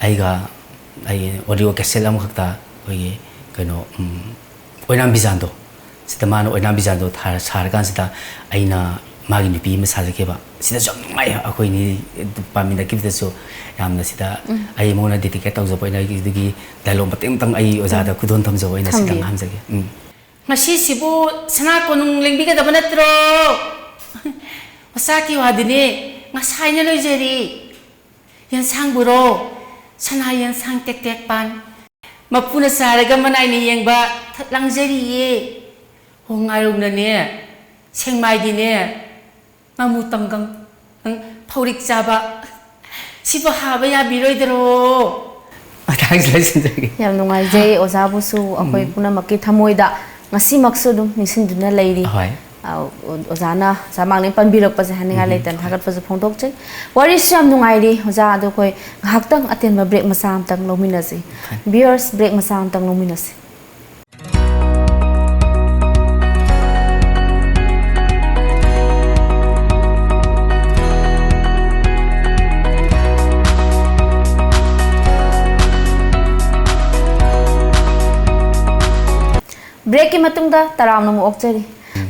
ꯑꯩꯒ, ꯑꯩ audio cassette ꯑꯃꯈꯛꯇ ꯑꯩꯈꯣꯏꯒꯤ ꯀꯩꯅꯣ, ꯎꯝ, ꯑꯣꯏꯅꯥꯝ ꯕꯤꯖꯥꯟꯗꯣ, ꯁꯤꯗ ꯃꯥꯅ ꯑꯣꯏꯅꯥꯝ ꯕꯤꯖꯥꯟꯗꯣ ꯊꯥꯔ-, ꯁꯥꯔꯀꯥꯟꯁꯤꯗ ꯑꯩꯅ ꯃꯥꯒꯤ ꯅꯨꯄꯤ ꯑꯃ ꯁꯥꯖꯈꯤꯕ꯫ ꯁꯤꯗꯁꯨ ꯌꯥꯝ ꯅꯨꯡꯉꯥꯏ, ꯑꯩꯈꯣꯏꯅꯤ ꯄꯥꯃꯤꯟꯅꯈꯤꯕꯗꯁꯨ ꯌꯥꯝꯅ ꯁꯤꯗ ꯎꯝ꯫ ꯑꯩ ꯃꯉꯣꯟꯗ dedicate ꯇꯧꯖꯕ ꯑꯣꯏꯅ ꯑꯩꯒꯤ ꯑꯗꯨꯒꯤ dialogue ꯃꯇꯦꯛ ꯑꯃꯇꯪ ꯑꯩ ꯑꯣꯖꯥꯗ ꯎꯝ꯫ ꯈꯨꯗꯣꯜ ꯊꯝꯖꯕ ꯑꯣꯏꯅ ꯁꯤꯗꯪ ꯊꯝꯕꯤꯌꯨ꯫ ꯍꯥꯝꯖꯒꯦ꯫ ꯎꯝ꯫ ꯉꯁꯤꯁꯤꯕꯨ ꯁꯅꯥ ꯀꯣꯅꯨꯡ ꯂꯦꯡꯕꯤꯒꯗꯕ ꯅꯠꯇ꯭ꯔꯣ? ꯃꯆꯥꯛꯀꯤ ꯋꯥꯗꯤꯅꯦ, ꯉꯁꯥꯏꯅ ꯂꯣꯏꯖꯔꯤ꯫ ꯌꯦꯟꯁꯥꯡꯕꯨꯔꯣ, ꯁꯅꯥ ꯌꯦꯟꯁꯥꯡ ꯇꯦꯛ ꯇꯦꯛ ꯄꯥꯟ꯫ ꯃꯄꯨꯅ ꯆꯥꯔꯒ ꯃꯅꯥꯏꯅ ꯌꯦꯡꯕ ꯊꯠ ꯂꯥꯡꯖꯔꯤꯌꯦ꯫ ꯍꯣ ꯉꯥꯔꯧꯅꯅꯦ, ꯁꯦꯡꯃꯥꯏꯒꯤꯅꯦ, ꯉꯥꯃꯨ ꯇꯝꯒꯪ, ꯐꯧꯔꯤꯛ ꯆꯥꯕ꯫ ꯁꯤꯕꯨ ꯍꯥꯕ ꯌꯥꯕꯤꯔꯣꯏꯗꯔꯣ? ꯃꯇꯥꯡꯁꯤꯗ ꯂꯣꯏꯁꯤꯟꯖꯔꯒꯦ꯫ ꯌꯥꯝ ꯅꯨꯡꯉꯥꯏꯖꯩ ꯑꯣꯖꯥꯕꯨꯁꯨ ꯑꯩꯈꯣꯏ ꯎꯝ꯫ ꯄꯨꯝꯅꯃꯛꯀꯤ ꯊꯃꯣꯏꯗ ꯉꯁꯤꯃꯛꯁꯨ ꯑꯗꯨꯝ ꯅꯤꯡꯁꯤꯡꯗꯨꯅ ꯂꯩꯔꯤ꯫ ꯍꯣꯏ꯫ ꯑ, ꯑꯣꯖꯥꯅ ꯆꯃꯥꯡꯅ ꯄꯟꯕꯤꯔꯛꯄꯁꯦ ꯍꯥꯏꯅꯤꯡꯉꯥꯏ ꯎꯝ꯫ ꯂꯩꯇꯅ ꯊꯥꯒꯠꯄꯁꯨ ꯐꯣꯡꯗꯣꯛꯆꯩ꯫ ꯋꯥꯔꯤꯁꯨ ꯌꯥꯝ ꯅꯨꯡꯉꯥꯏꯔꯤ ꯑꯣꯖꯥ, ꯑꯗꯣ ꯑꯩꯈꯣꯏ ꯉꯥꯏꯍꯥꯛꯇꯪ ꯑꯇꯦꯟꯕ ꯕ꯭ꯔꯦꯛ ꯃꯆꯥ ꯑꯃꯇꯪ ꯂꯧꯃꯤꯟꯅꯁꯤ꯫ ꯍꯣꯏ꯫ ꯚꯤꯌꯔꯁ, ꯕ꯭ꯔꯦꯛ ꯃꯆꯥ ꯑꯃꯇꯪ ꯂꯧꯃꯤꯟꯅꯁꯤ꯫ ꯕ꯭ꯔꯦꯛꯀꯤ ꯃꯇꯨꯡꯗ ꯇꯔꯥꯝꯅ ꯑꯃꯨꯛ ꯑꯣꯛꯆꯔꯤ꯫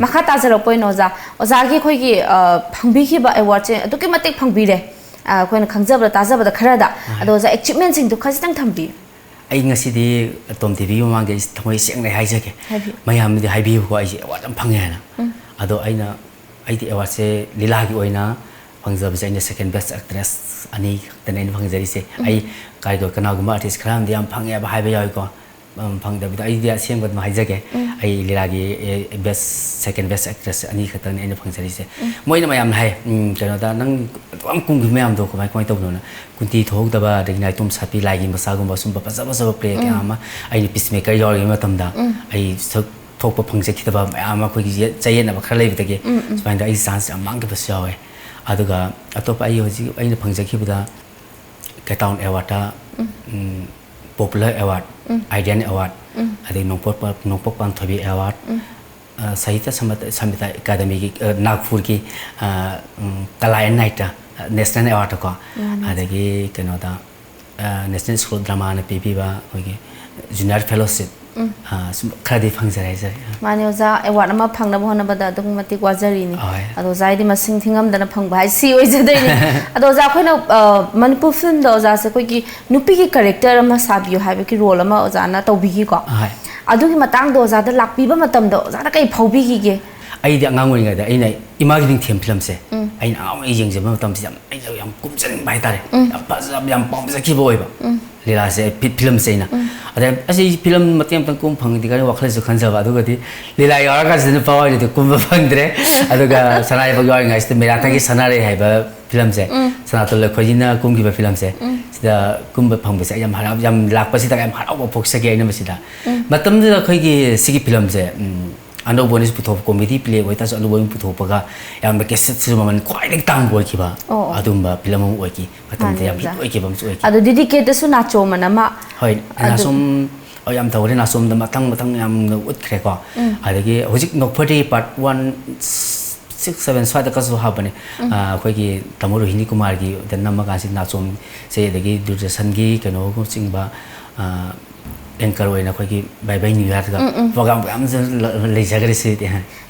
ꯃꯈꯥ ꯇꯥꯖꯔꯛꯄ ꯑꯣꯏꯅ ꯑꯣꯖꯥ, ꯑꯣꯖꯥꯒꯤ ꯑꯩꯈꯣꯏꯒꯤ, ꯑ, ꯐꯪꯕꯤꯈꯤꯕ ꯑꯦꯋꯥꯔꯗꯁꯦ ꯑꯗꯨꯛꯀꯤ ꯃꯇꯤꯛ ꯐꯪꯕꯤꯔꯦ, ꯑ, ꯑꯩꯈꯣꯏꯅ ꯈꯪꯖꯕꯗ ꯇꯥꯖꯕꯗ ꯈꯔꯗ꯫ ꯑꯍꯣꯏ꯫ ꯑꯗꯣ ꯑꯣꯖꯥ, ꯑꯦꯆꯤꯞꯃꯦꯟꯁꯤꯡꯗꯣ ꯈꯖꯤꯛꯇꯪ ꯊꯝꯕꯤꯌꯨ꯫ ꯑꯩ ꯉꯁꯤꯗꯤ ꯇꯣꯝ ꯇꯤꯚꯤꯒꯤ ꯃꯃꯥꯡꯗ ꯑꯩ ꯊꯃꯣꯏ ꯁꯦꯡꯅ ꯍꯥꯏꯖꯒꯦ꯫ ꯍꯥꯏꯕꯤꯌꯨ꯫ ꯃꯌꯥꯝꯅꯗꯤ ꯍꯥꯏꯕꯤꯌꯨꯀꯣ, ꯑꯩꯁꯦ ꯑꯦꯋꯥꯔꯗ ꯌꯥꯝ ꯐꯪꯉꯦ ꯍꯥꯏꯅ꯫ ꯎꯝ꯫ ꯑꯗꯣ ꯑꯩꯅ, ꯑꯩꯗꯤ ꯑꯦꯋꯥꯔꯗꯁꯦ ꯂꯤꯂꯥꯒꯤ ꯑꯣꯏꯅ ꯐꯪꯖꯕꯁꯦ ꯑꯩꯅ ꯁꯦꯀꯦꯟ ꯕꯦꯁ ꯑꯦꯛꯇ꯭ꯔꯦꯁ ꯑꯅꯤ ꯈꯛꯇꯅꯦ ꯑꯩꯅ ꯐꯪꯖꯔꯤꯁꯦ꯫ ꯎꯝ꯫ ꯑꯩ ꯀꯥꯏꯗꯣ ꯀꯅꯥꯒꯨꯝꯕ ꯑꯥꯔꯇꯤꯁ ꯈꯔ ꯑꯃꯗꯤ ꯌꯥꯝ ꯐꯪꯉꯦꯕ ꯍꯥꯏꯕ ꯌꯥꯎꯏꯀꯣ꯫ ꯎꯝ, ꯐꯪꯗꯕꯗꯣ ꯑꯩꯗꯤ ꯑꯁꯦꯡꯕ ꯑꯗꯨꯝ ꯍꯥꯏꯖꯒꯦ꯫ ꯎꯝ꯫ ꯑꯩ ꯂꯤꯂꯥꯒꯤ, ꯑꯦ, ꯕꯦꯁ, ꯁꯦꯀꯦꯟ ꯕꯦꯁ ꯑꯦꯛꯇ꯭ꯔꯦꯁ ꯑꯅꯤ ꯈꯛꯇꯪꯅꯦ ꯑꯩꯅ ꯐꯪꯖꯔꯤꯁꯦ꯫ ꯎꯝ꯫ ꯃꯣꯏꯅ ꯃꯌꯥꯝꯅ ꯍꯥꯏ, ꯎꯝ, ꯀꯩꯅꯣꯗ, "ꯅꯪ ꯑꯗꯨꯌꯥꯝ ꯀꯨꯝꯈꯤꯕ ꯃꯌꯥꯝꯗꯣ ꯀꯃꯥꯏ, ꯀꯃꯥꯏꯅ ꯇꯧꯕꯅꯣꯅ?" ꯀꯨꯟꯇꯤ ꯊꯣꯛꯍꯧꯗꯕ, ꯑꯗꯒꯤ ꯅꯥꯏꯇꯣꯝ ꯁꯥꯠꯄꯤ, ꯂꯥꯏꯒꯤ ꯃꯆꯥꯒꯨꯝꯕ ꯁꯨꯝꯕ ꯐꯖ ꯐꯖꯕ ꯄ꯭ꯂꯦ ꯀꯌꯥ ꯎꯝ꯫ ꯑꯃ ꯑꯩꯅ ꯄꯤꯁꯃꯦꯀꯔ ꯌꯥꯎꯔꯤꯉꯩ ꯃꯇꯝꯗ ꯎꯝ꯫ ꯑꯩ ꯁꯔꯨꯛ ꯊꯣꯛꯄ ꯐꯪꯖꯈꯤꯗꯕ ꯃꯌꯥꯝ ꯑꯃ ꯑꯩꯈꯣꯏꯒꯤ ꯌꯦ-, ꯆꯌꯦꯠꯅꯕ ꯈꯔ ꯂꯩꯕꯗꯒꯤ ꯎꯝ, ꯎꯝ꯫ ꯁꯨꯃꯥꯏꯅ ꯑꯩ ꯆꯥꯟꯁ ꯌꯥꯝ ꯃꯥꯡꯈꯤꯕꯁꯨ ꯌꯥꯎꯋꯦ꯫ ꯑꯗꯨꯒ ꯑꯇꯣꯞꯄ ꯑꯩ ꯍꯧꯖꯤꯛ ꯑꯩꯅ ꯐꯪꯖꯈꯤꯕꯗ ꯀꯦꯇꯥꯎꯟ ꯑꯦꯋꯥꯔꯗꯇ, ꯎꯝ꯫ ꯎꯝ, ꯄꯣꯄꯨꯂꯔ ꯑꯦꯋꯥꯔꯗ, ꯎꯝ꯫ ꯑꯥꯏꯗꯤꯌꯥꯟ ꯑꯦꯋꯥꯔꯗ, ꯎꯝ꯫ ꯑꯗꯩ ꯅꯣꯡꯄꯣꯛ ꯄ-, ꯅꯣꯡꯄꯣꯛ ꯄꯥꯟꯊꯣꯏꯕꯤ ꯑꯦꯋꯥꯔꯗ, ꯎꯝ꯫ ꯑ, ꯁꯥꯍꯤꯇ꯭ꯌ ꯁꯝꯕ-, ꯁꯝꯕꯤꯗꯥ ꯑꯦꯀꯥꯗꯃꯤꯒꯤ, ꯑ, ꯅꯥꯒꯄꯨꯔꯒꯤ, ꯑ, ꯎꯝ, ꯀꯂꯥ ꯑꯦꯟ ꯅꯥꯏꯠꯇ, ꯑ, ꯅꯦꯁꯅꯦꯜ ꯑꯦꯋꯥꯔꯗꯇꯀꯣ, ꯃꯥꯅꯦ꯫ ꯑꯗꯒꯤ ꯀꯩꯅꯣꯗ, ꯑ, ꯅꯦꯁꯅꯦꯜ ꯁ꯭ꯀꯨꯜ ꯗ꯭ꯔꯃꯥꯅ ꯄꯤꯕꯤꯕ ꯑꯩꯈꯣꯏꯒꯤ ꯖꯨꯅꯤꯌꯔ ꯐꯦꯂꯣꯁꯤꯞ, ꯎꯝ꯫ ꯑ, ꯁꯨꯝ ꯈꯔꯗꯤ ꯐꯪꯖꯔꯦ ꯍꯥꯏꯖꯔꯦ꯫ ꯃꯥꯅꯦ ꯑꯣꯖꯥ, ꯑꯦꯋꯥꯔꯗ ꯑꯃ ꯐꯪꯅꯕ ꯍꯣꯠꯅꯕꯗ ꯑꯗꯨꯛꯀꯤ ꯃꯇꯤꯛ ꯋꯥꯖꯔꯤꯅꯤ꯫ ꯍꯣꯏ꯫ ꯑꯗꯣ ꯑꯣꯖꯥ ꯍꯥꯏꯗꯤ ꯃꯁꯤꯡ ꯊꯤꯉꯝꯗꯅ ꯐꯪꯕ ꯍꯥꯏꯁꯤ ꯁꯤ ꯑꯣꯏꯖꯗꯣꯏꯅꯦ꯫ ꯑꯗꯣ ꯑꯣꯖꯥ, ꯑꯩꯈꯣꯏꯅ, ꯑ, ꯃꯅꯤꯄꯨꯔ ꯐꯤꯂꯝꯗ ꯑꯣꯖꯥꯁꯦ ꯑꯩꯈꯣꯏꯒꯤ ꯅꯨꯄꯤꯒꯤ ꯀꯦꯔꯦꯛꯇꯔ ꯑꯃ ꯁꯥꯕꯤꯌꯨ ꯍꯥꯏꯕꯒꯤ ꯔꯣꯜ ꯑꯃ ꯑꯣꯖꯥꯅ ꯇꯧꯕꯤꯈꯤꯀꯣ꯫ ꯍꯣꯏ꯫ ꯑꯗꯨꯒꯤ ꯃꯇꯥꯡꯗꯣ ꯑꯣꯖꯥꯗ ꯂꯥꯛꯄꯤꯕ ꯃꯇꯝꯗ ꯑꯣꯖꯥꯗ ꯀꯩ ꯐꯥꯎꯕꯤꯈꯤꯒꯦ? ꯑꯩꯗꯤ ꯑꯉꯥꯡ ꯑꯣꯏꯔꯤꯉꯩꯗ ꯑꯩꯅ ꯏꯃꯥꯒꯤ ꯅꯤꯡꯊꯦꯝ ꯐꯤꯂꯝꯁꯦ ꯑꯩꯅ ꯑꯉꯥꯡ ꯑꯣꯏꯅ ꯌꯦꯡꯖꯕ ꯃꯇꯝꯁꯤꯗ ꯌꯥꯝ, ꯑꯩꯅ ꯌꯥꯝ ꯀꯨꯝꯖꯅꯤꯡꯕ ꯍꯥꯏꯇꯥꯔꯦ꯫ ꯌꯥꯝ ꯐꯖꯕ, ꯌꯥꯝ ꯄꯥꯝꯖꯈꯤꯕ ꯑꯣꯏꯕ ꯂꯤꯂꯥꯁꯦ, ꯐꯤ-, ꯐꯤꯂꯝꯁꯦ ꯑꯩꯅ꯫ ꯑꯗ ꯑꯁꯤ ꯐꯤꯂꯝ ꯃꯇꯦꯛ ꯑꯃꯇꯪ ꯀꯨꯝ ꯐꯪꯉꯗꯤ ꯀꯥꯏꯅ ꯋꯥꯈꯜꯁꯨ ꯈꯟꯖꯕ, ꯑꯗꯨꯒꯗꯤ ꯂꯤꯂꯥ ꯌꯥꯎꯔꯀꯥꯟꯁꯤꯗ ꯅꯨꯄꯥ ꯑꯣꯏꯅꯗꯤ ꯀꯨꯝꯕ ꯐꯪꯗ꯭ꯔꯦ꯫ ꯑꯗꯨꯒ ꯁꯅꯥ ꯂꯩꯕꯥꯛ ꯌꯥꯎꯔꯤꯉꯩꯁꯤꯗ ꯃꯦꯔꯥ ꯊꯥꯒꯤ ꯁꯅꯥꯔꯩ ꯍꯥꯏꯕ ꯐꯤꯂꯝꯁꯦ, ꯁꯅꯥꯇꯣꯟ ꯂꯩꯈꯣꯏꯖꯤꯅ ꯀꯨꯝꯈꯤꯕ ꯐꯤꯂꯝꯁꯦ, ꯁꯤꯗ ꯀꯨꯝꯕ ꯐꯪꯕꯁꯦ ꯑꯩ ꯌꯥꯝ ꯍꯔꯥꯎ, ꯌꯥꯝ ꯂꯥꯛꯄꯁꯤꯗ ꯌꯥꯝ ꯍꯔꯥꯎꯕ ꯐꯣꯡꯖꯒꯦ ꯑꯩꯅ ꯃꯁꯤꯗ꯫ ꯃꯇꯝꯗꯨꯗ ꯑꯩꯈꯣꯏꯒꯤ ꯁꯤꯒꯤ ꯐꯤꯂꯝꯁꯦ, ꯎꯝ, ꯑꯅꯧꯕ ꯑꯣꯏꯅꯁꯨ ꯄꯨꯊꯣꯛꯄ comedy play ꯑꯣꯏꯇꯥꯔꯁꯨ ꯑꯅꯧꯕ ꯑꯣꯏꯅ ꯄꯨꯊꯣꯛꯄꯒ ꯌꯥꯝꯅ cassette ꯁꯤꯁꯨ ꯃꯃꯜ ꯈ꯭ꯋꯥꯏꯗꯒꯤ ꯇꯥꯡꯕ ꯑꯣꯏꯈꯤꯕ, ꯑꯣ, ꯑꯣ꯫ ꯑꯗꯨꯝꯕ ꯐꯤꯂꯝ ꯑꯃ ꯑꯣꯏꯈꯤ꯫ ꯃꯇꯝꯗ ꯃꯥꯅꯦ, ꯌꯥꯝ hit ꯑꯣꯖꯥ꯫ ꯑꯣꯏꯈꯤꯕ ꯑꯃꯁꯨ ꯑꯣꯏꯈꯤ꯫ ꯑꯗꯣ ꯗꯤꯗꯤꯀꯦꯠꯇꯁꯨ ꯅꯥꯆꯣꯝ ꯑꯅ ꯑꯃ ꯍꯣꯏ, ꯑꯗꯨ ꯅꯥꯆꯣꯝ, ꯑꯣ, ꯌꯥꯝ ꯇꯧꯔꯦ꯫ ꯅꯥꯆꯣꯝꯗ ꯃꯊꯪ ꯃꯊꯪ ꯌꯥꯝꯅ ꯎꯠꯈ꯭ꯔꯦꯀꯣ꯫ ꯎꯝ꯫ ꯑꯗꯒꯤ ꯍꯧꯖꯤꯛ ꯅꯣꯛꯐꯗꯦ part one, six, seven ꯁ꯭ꯋꯥꯏꯗꯀꯁꯨ ꯍꯥꯞꯄꯅꯦ꯫ ꯎꯝ꯫ ꯑ, ꯑꯩꯈꯣꯏꯒꯤ ꯇꯥꯃꯣ ꯔꯣꯍꯤꯅꯤ ꯀꯨꯃꯥꯔꯒꯤꯗ ꯅꯝꯃꯀꯥꯟꯁꯤ ꯅꯥꯆꯣꯝꯁꯦ, ꯑꯗꯒꯤ ꯗꯨꯔꯗꯔꯁꯟꯒꯤ ꯀꯩꯅꯣꯒꯨꯝꯕ ꯆꯤꯡꯕ, ꯑ, anchor ꯑꯣꯏꯅ ꯑꯩꯈꯣꯏꯒꯤ ꯕꯥꯏ ꯕꯥꯏ ꯅ꯭ꯌꯨ ꯌꯥꯔꯒ ꯎꯝ, ꯎꯝ꯫ Program ꯃꯌꯥꯝꯁꯨ ꯂ-, ꯂꯩꯖꯈ꯭ꯔꯦ ꯁꯤꯗꯤ꯫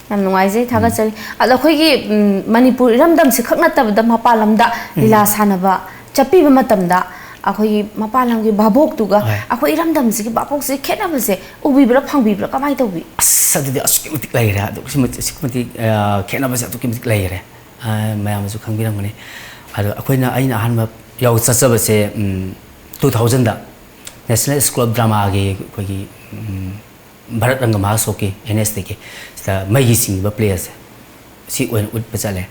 ꯌꯥꯝ ꯅꯨꯡꯉꯥꯏꯖꯩ, ꯎꯝ꯫ ꯊꯥꯒꯠꯆꯔꯤ꯫ ꯑꯗꯣ ꯑꯩꯈꯣꯏꯒꯤ, ꯎꯝ, ꯃꯅꯤꯄꯨꯔ ꯏꯔꯝꯗꯝꯁꯤ ꯈꯛ ꯅꯠꯇꯕꯗ ꯃꯄꯥꯟ ꯂꯝꯗ ꯎꯝ꯫ ꯂꯤꯂꯥ ꯁꯥꯟꯅꯕ ꯆꯠꯄꯤꯕ ꯃꯇꯝꯗ ꯑꯩꯈꯣꯏꯒꯤ ꯃꯄꯥꯟ ꯂꯝꯒꯤ ꯚꯥꯕꯣꯛꯇꯨꯒ ꯍꯣꯏ꯫ ꯑꯩꯈꯣꯏ ꯏꯔꯝꯗꯝꯁꯤꯒꯤ ꯚꯥꯕꯣꯛꯁꯤ ꯈꯦꯠꯅꯕꯁꯦ ꯎꯕꯤꯕ꯭ꯔꯥ, ꯐꯪꯕꯤꯕ꯭ꯔꯥ, ꯀꯃꯥꯏꯅ ꯇꯧꯕꯤ? ꯑꯁ, ꯑꯗꯨꯗꯤ ꯑꯁꯨꯛꯀꯤ ꯃꯇꯤꯛ ꯂꯩꯈ꯭ꯔꯦ꯫ ꯑꯗꯨꯛꯀꯤ ꯃꯇꯤꯛ, ꯑꯁꯨꯛꯀꯤ ꯃꯇꯤꯛ, ꯑ, ꯈꯦꯠꯅꯕꯁꯦ ꯑꯗꯨꯛꯀꯤ ꯃꯇꯤꯛ ꯂꯩꯈ꯭ꯔꯦ꯫ ꯑ, ꯃꯌꯥꯝꯅꯁꯨ ꯈꯪꯕꯤꯔꯝꯒꯅꯤ꯫ ꯑꯗꯣ ꯑꯩꯈꯣꯏꯅ, ꯑꯩꯅ ꯑꯍꯥꯟꯕ ꯌꯥꯎ ꯆꯠꯆꯕꯁꯦ, ꯎꯝ, two thousandꯗ National School of Dramaꯒꯤ ꯑꯩꯈꯣꯏꯒꯤ, ꯎꯝ, ꯚꯥꯔꯠ ꯔꯪꯒ ꯃꯍꯥꯁꯣꯛꯀꯤ, NSTꯒꯤ, ꯁꯤꯗ ꯃꯩꯒꯤ ꯆꯤꯡꯉꯤꯕ play ꯑꯁꯦ ꯁꯤ ꯑꯣꯏꯅ ꯎꯠꯄ ꯆꯠꯂꯦ꯫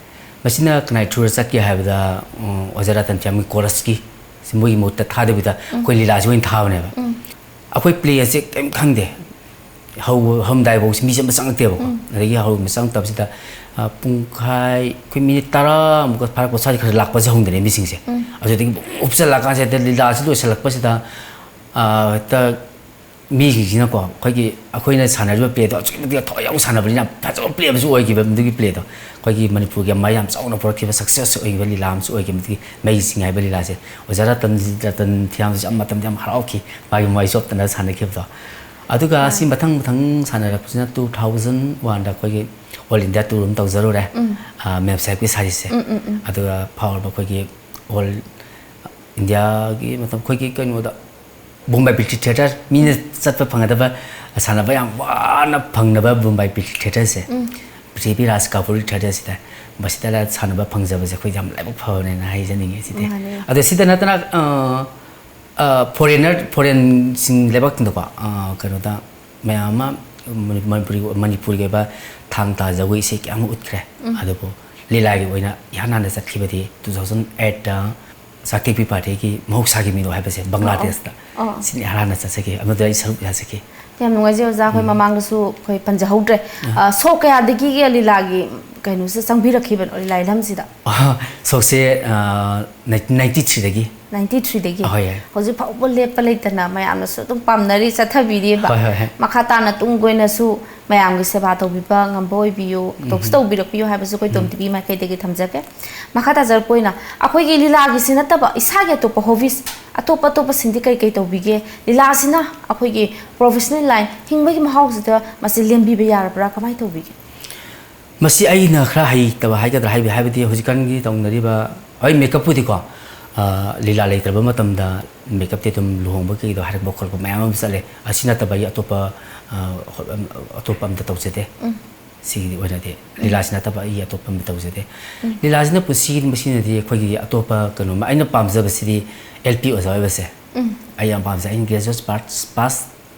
ꯃꯁꯤꯅ ꯀꯅꯥꯏ throughꯗ ꯆꯠꯀꯦ ꯍꯥꯏꯕꯗ, ꯎꯝ, ꯑꯣꯖꯥ ꯔꯇꯟ ꯊꯤꯌꯥꯝꯒꯤ chorusꯀꯤ, ꯁꯤ ꯃꯣꯏꯒꯤ ꯃꯍꯨꯠꯇ ꯊꯥꯗꯕꯤꯗ ꯎꯝ꯫ ꯑꯩꯈꯣꯏ ꯂꯤꯂꯥꯁꯤ ꯑꯣꯏꯅ ꯊꯥꯕꯅꯦꯕ꯫ ꯎꯝ꯫ ꯑꯩꯈꯣꯏ play ꯑꯁꯦ ꯀꯔꯤꯝ ꯈꯪꯗꯦ꯫ ꯍꯧ-, ꯍꯧꯔꯝꯗꯥꯏꯐꯥꯎ ꯃꯤꯁꯦ ꯑꯝꯇ ꯆꯪꯉꯛꯇꯦꯕꯀꯣ꯫ ꯎꯝ꯫ ꯑꯗꯒꯤ ꯍꯧꯔꯝꯕ ꯆꯪꯉꯛꯇꯕꯁꯤꯗ, ꯑ, ꯄꯨꯡꯈꯥꯏ, ꯑꯩꯈꯣꯏ minute ꯇꯔꯥꯃꯨꯛꯀ ꯐꯥꯔꯛꯄ ꯁ꯭ꯋꯥꯏꯗ ꯈꯔ ꯂꯥꯛꯄꯁꯦ ꯍꯧꯅꯔꯦ ꯃꯤꯁꯤꯡꯁꯦ꯫ ꯎꯝ꯫ ꯑꯗꯨꯗꯒꯤ ꯕꯨꯝ ꯎꯞꯁꯜꯂꯛꯑꯀꯥꯟꯁꯤꯗ ꯂꯤꯂꯥꯁꯤ ꯂꯣꯏꯁꯤꯜꯂꯛꯄꯁꯤꯗ, ꯑ, ꯍꯦꯛꯇ ꯃꯤꯁꯤꯡꯁꯤꯅꯀꯣ, ꯑꯩꯈꯣꯏꯒꯤ, ꯑꯩꯈꯣꯏꯅ ꯁꯥꯟꯅꯔꯤꯕ playꯗꯣ ꯑꯁꯨꯛꯀꯤ ꯃꯇꯤꯛ ꯊꯋꯥꯏ ꯌꯥꯎꯅ ꯁꯥꯟꯅꯕꯅꯤꯅ ꯐꯖꯕ play ꯑꯃꯁꯨ ꯑꯣꯏꯈꯤꯕ ꯃꯗꯨꯒꯤ playꯗꯣ꯫ ꯑꯩꯈꯣꯏꯒꯤ ꯃꯅꯤꯄꯨꯔꯒꯤ ꯃꯥꯏ ꯌꯥꯝ ꯆꯥꯎꯅ ꯄꯨꯔꯛꯈꯤꯕ success ꯑꯣꯏꯈꯤꯕ ꯂꯤꯂꯥ ꯑꯃꯁꯨ ꯑꯣꯏꯈꯤ꯫ ꯃꯗꯨꯒꯤ ꯃꯩꯁꯤꯡ ꯍꯥꯏꯕ ꯂꯤꯂꯥꯁꯦ ꯑꯣꯖꯥ ꯔꯇꯟ, ꯔꯇꯟ ꯊꯤꯌꯥꯝꯁꯨ ꯌꯥꯝ ꯃꯇꯝꯗ ꯌꯥꯝ ꯍꯔꯥꯎꯈꯤ, ꯃꯥꯒꯤ ꯃꯥꯏ ꯆꯣꯞꯇꯅ ꯁꯥꯟꯅꯈꯤꯕꯗꯣ꯫ ꯑꯗꯨꯒ ꯃꯥꯅꯦ꯫ ꯁꯤ ꯃꯊꯪ ꯃꯊꯪ ꯁꯥꯟꯅꯔꯛꯄꯁꯤꯅ two thousand oneꯗ ꯑꯩꯈꯣꯏꯒꯤ All India tour ꯑꯃ ꯇꯧꯖꯔꯨꯔꯦ꯫ ꯎꯝ꯫ ꯑ, ꯃꯦꯝ ꯁꯥꯍꯦꯕꯀꯤ ꯁꯥꯔꯤꯁꯦ꯫ ꯎꯝ, ꯎꯝ, ꯎꯝ꯫ ꯑꯗꯨꯒ ꯐꯥꯎꯔꯕ ꯑꯩꯈꯣꯏꯒꯤ All Indiaꯒꯤ ꯃꯇꯝ ꯑꯩꯈꯣꯏꯒꯤ ꯀꯩꯅꯣꯗ ꯕꯣꯝꯕꯥꯏ ꯄ꯭ꯔꯤꯊꯤ ꯊꯤꯌꯦꯇꯔ, ꯃꯤꯅ ꯆꯠꯄ ꯐꯪꯒꯗꯕ, ꯁꯥꯟꯅꯕ ꯌꯥꯝ ꯋꯥꯅ ꯐꯪꯅꯕ ꯕꯣꯝꯕꯥꯏ ꯄ꯭ꯔꯤꯊꯤ ꯊꯤꯌꯦꯇꯔꯁꯦ꯫ ꯎꯝ꯫ ꯄ꯭ꯔꯤꯊꯤꯕꯤ ꯔꯥꯖ ꯀꯥꯄꯨꯔꯤ ꯊꯤꯌꯦꯇꯔꯁꯤꯗ ꯃꯁꯤꯗ ꯁꯥꯟꯅꯕ ꯐꯪꯖꯕꯁꯦ ꯑꯩꯈꯣꯏ ꯌꯥꯝ ꯂꯥꯏꯕꯛ ꯐꯕꯅꯦꯅ ꯍꯥꯏꯖꯅꯤꯡꯉꯦ ꯁꯤꯗꯤ꯫ ꯃꯥꯅꯦ꯫ ꯑꯗꯣ ꯁꯤꯗ ꯅꯠꯇꯅ, ꯑ, ꯑ, ꯐꯣꯔꯦꯟꯅꯔ, ꯐꯣꯔꯦꯟ ꯂꯩꯕꯥꯛꯁꯤꯡꯗꯀꯣ, ꯑ, ꯀꯩꯅꯣꯗ ꯃꯌꯥꯝ ꯑꯃ ꯃꯅꯤ-, ꯃꯅꯤꯄꯨꯔꯤ, ꯃꯅꯤꯄꯨꯔꯒꯤ ꯑꯣꯏꯕ ꯊꯥꯡ ꯇꯥ ꯖꯒꯣꯏ ꯏꯁꯩ ꯀꯌꯥ ꯑꯃ ꯎꯠꯈ꯭ꯔꯦ꯫ ꯎꯝ꯫ ꯑꯗꯨꯕꯨ ꯂꯤꯂꯥꯒꯤ ꯑꯣꯏꯅ ꯏꯍꯥꯟ ꯍꯥꯟꯅ ꯆꯠꯈꯤꯕꯗꯤ two thousand eight ꯁꯥꯛꯇꯦꯛꯄꯤ ꯄꯥꯔꯇꯤꯒꯤ ꯃꯍꯧꯁꯥꯒꯤ ꯃꯤꯅꯣ ꯍꯥꯏꯕꯁꯦ ꯕꯪꯒ꯭ꯂꯥꯗꯦꯁꯇ꯫ ꯑꯣ꯫ ꯁꯤꯅ ꯏꯍꯥꯟ ꯍꯥꯟꯅ ꯆꯠꯆꯈꯤ꯫ ꯑꯃꯗꯨꯗ ꯑꯩ ꯁꯔꯨꯛ ꯌꯥꯖꯈꯤ꯫ ꯌꯥꯝ ꯅꯨꯡꯉꯥꯏꯖꯩ ꯑꯣꯖꯥ, ꯑꯩꯈꯣꯏ ꯎꯝ꯫ ꯃꯃꯥꯡꯗꯁꯨ ꯑꯩꯈꯣꯏ ꯄꯟꯖꯍꯧꯗ꯭ꯔꯦ꯫ ꯑꯥ꯫ ꯑ, ꯁꯣꯛ ꯀꯌꯥꯗꯒꯤ ꯂꯤꯂꯥꯒꯤ ꯀꯩꯅꯣꯁꯦ ꯆꯪꯕꯤꯔꯛꯈꯤꯕꯅꯣ, ꯂꯤꯂꯥ ꯏꯂꯝꯁꯤꯗ? ꯑꯍ, ꯁꯣꯛꯁꯦ, ꯑ, ꯅꯥꯏꯟꯇꯤꯟ ꯅꯥꯏꯟꯇꯤ ꯊ꯭ꯔꯤꯗꯒꯤ꯫ ꯅꯥꯏꯟꯇꯤ ꯊ꯭ꯔꯤꯗꯒꯤ? ꯑꯍꯣꯏ, ꯌꯥꯏ꯫ ꯍꯧꯖꯤꯛ ꯐꯥꯎꯕ ꯂꯦꯞꯄ ꯂꯩꯇꯅ ꯃꯌꯥꯝꯅꯁꯨ ꯑꯗꯨꯝ ꯄꯥꯝꯅꯔꯤ, ꯆꯠꯊꯕꯤꯔꯤꯕ꯫ ꯍꯣꯏ, ꯍꯣꯏ, ꯍꯣꯏ꯫ ꯃꯈꯥ ꯇꯥꯅ ꯇꯨꯡ ꯀꯣꯏꯅꯁꯨ ꯃꯌꯥꯝꯒꯤ ꯁꯦꯕꯥ ꯇꯧꯕꯤꯕ ꯉꯝꯕ ꯑꯣꯏꯕꯤꯌꯨ, ꯇꯧꯁꯨ ꯎꯝ꯫ ꯇꯧꯕꯤꯔꯛꯄꯤꯌꯨ ꯍꯥꯏꯕꯁꯨ ꯑꯩꯈꯣꯏ ꯇꯣꯝ ꯎꯝ꯫ ꯇꯤꯚꯤ ꯃꯥꯏꯀꯩꯗꯒꯤ ꯊꯝꯖꯒꯦ꯫ ꯃꯈꯥ ꯇꯥꯖꯔꯛꯄ ꯑꯣꯏꯅ ꯑꯩꯈꯣꯏꯒꯤ ꯂꯤꯂꯥꯒꯤꯁꯤ ꯅꯠꯇꯕ ꯏꯁꯥꯒꯤ ꯑꯇꯣꯞꯄ ꯍꯣꯕꯤꯁ, ꯑꯇꯣꯞ ꯑꯇꯣꯞꯄꯁꯤꯡꯗꯤ ꯀꯩ ꯀꯩ ꯇꯧꯕꯤꯒꯦ? ꯂꯤꯂꯥꯁꯤꯅ ꯑꯩꯈꯣꯏꯒꯤ ꯄ꯭ꯔꯣꯐꯦꯁꯅꯦꯜ ꯂꯥꯏꯟ, ꯍꯤꯡꯕꯒꯤ ꯃꯍꯥꯎꯁꯤꯗ ꯃꯁꯤ ꯂꯦꯟꯕꯤꯕ ꯌꯥꯔꯕ꯭ꯔꯥ? ꯀꯃꯥꯏꯅ ꯇꯧꯕꯤꯒꯦ? ꯃꯁꯤ ꯑꯩꯅ ꯈꯔ ꯍꯩꯇꯕ ꯍꯥꯏꯒꯗ꯭ꯔꯥ, ꯍꯥꯏꯕ-, ꯍꯥꯏꯕꯗꯤ ꯍꯧꯖꯤꯛꯀꯥꯟꯒꯤ ꯇꯧꯅꯔꯤꯕ, ꯍꯣꯏ, ꯃꯦꯀꯞꯄꯨꯗꯤꯀꯣ, ꯑ, ꯂꯤꯂꯥ ꯂꯩꯇ꯭ꯔꯕ ꯃꯇꯝꯗ ꯃꯦꯀꯞꯇꯤ ꯑꯗꯨꯝ ꯂꯨꯍꯣꯡꯕ ꯀꯩꯗꯣ ꯍꯥꯏꯔꯛꯄ ꯈꯣꯠꯂꯛꯄ ꯃꯌꯥꯝ ꯑꯃ ꯆꯠꯂꯦ꯫ ꯑꯁꯤ ꯅꯠꯇꯕ ꯑꯩ ꯑꯇꯣꯞꯄ, ꯑ, ꯍꯣ-, ꯑꯝ-, ꯑꯇꯣꯞꯄ ꯑꯝꯇ ꯇꯧꯖꯗꯦ꯫ ꯎꯝ꯫ ꯁꯤꯒꯤꯗꯤ ꯑꯣꯏꯅꯗꯤ ꯎꯝ꯫ ꯂꯤꯂꯥꯁꯤ ꯅꯠꯇꯕ ꯑꯩ ꯑꯇꯣꯞꯄ ꯑꯃ ꯇꯧꯖꯗꯦ꯫ ꯎꯝ꯫ ꯂꯤꯂꯥꯁꯤꯅ ꯄꯨꯟꯁꯤꯒꯤ ꯃꯁꯤꯅꯗꯤ ꯑꯩꯈꯣꯏꯒꯤ ꯑꯇꯣꯞꯄ ꯀꯩꯅꯣꯝꯃ ꯑꯩꯅ ꯄꯥꯝꯖꯕꯁꯤꯗꯤ ꯑꯦꯜ ꯄꯤ ꯑꯣꯖꯥ ꯑꯣꯏꯕꯁꯦ ꯎꯝ꯫ ꯑꯩ ꯌꯥꯝ ꯄꯥꯝꯖꯩ꯫ ꯑꯩꯅ ꯒ꯭ꯔꯦꯖꯨꯑꯦꯠ ꯄꯥꯁ, ꯄꯥꯁ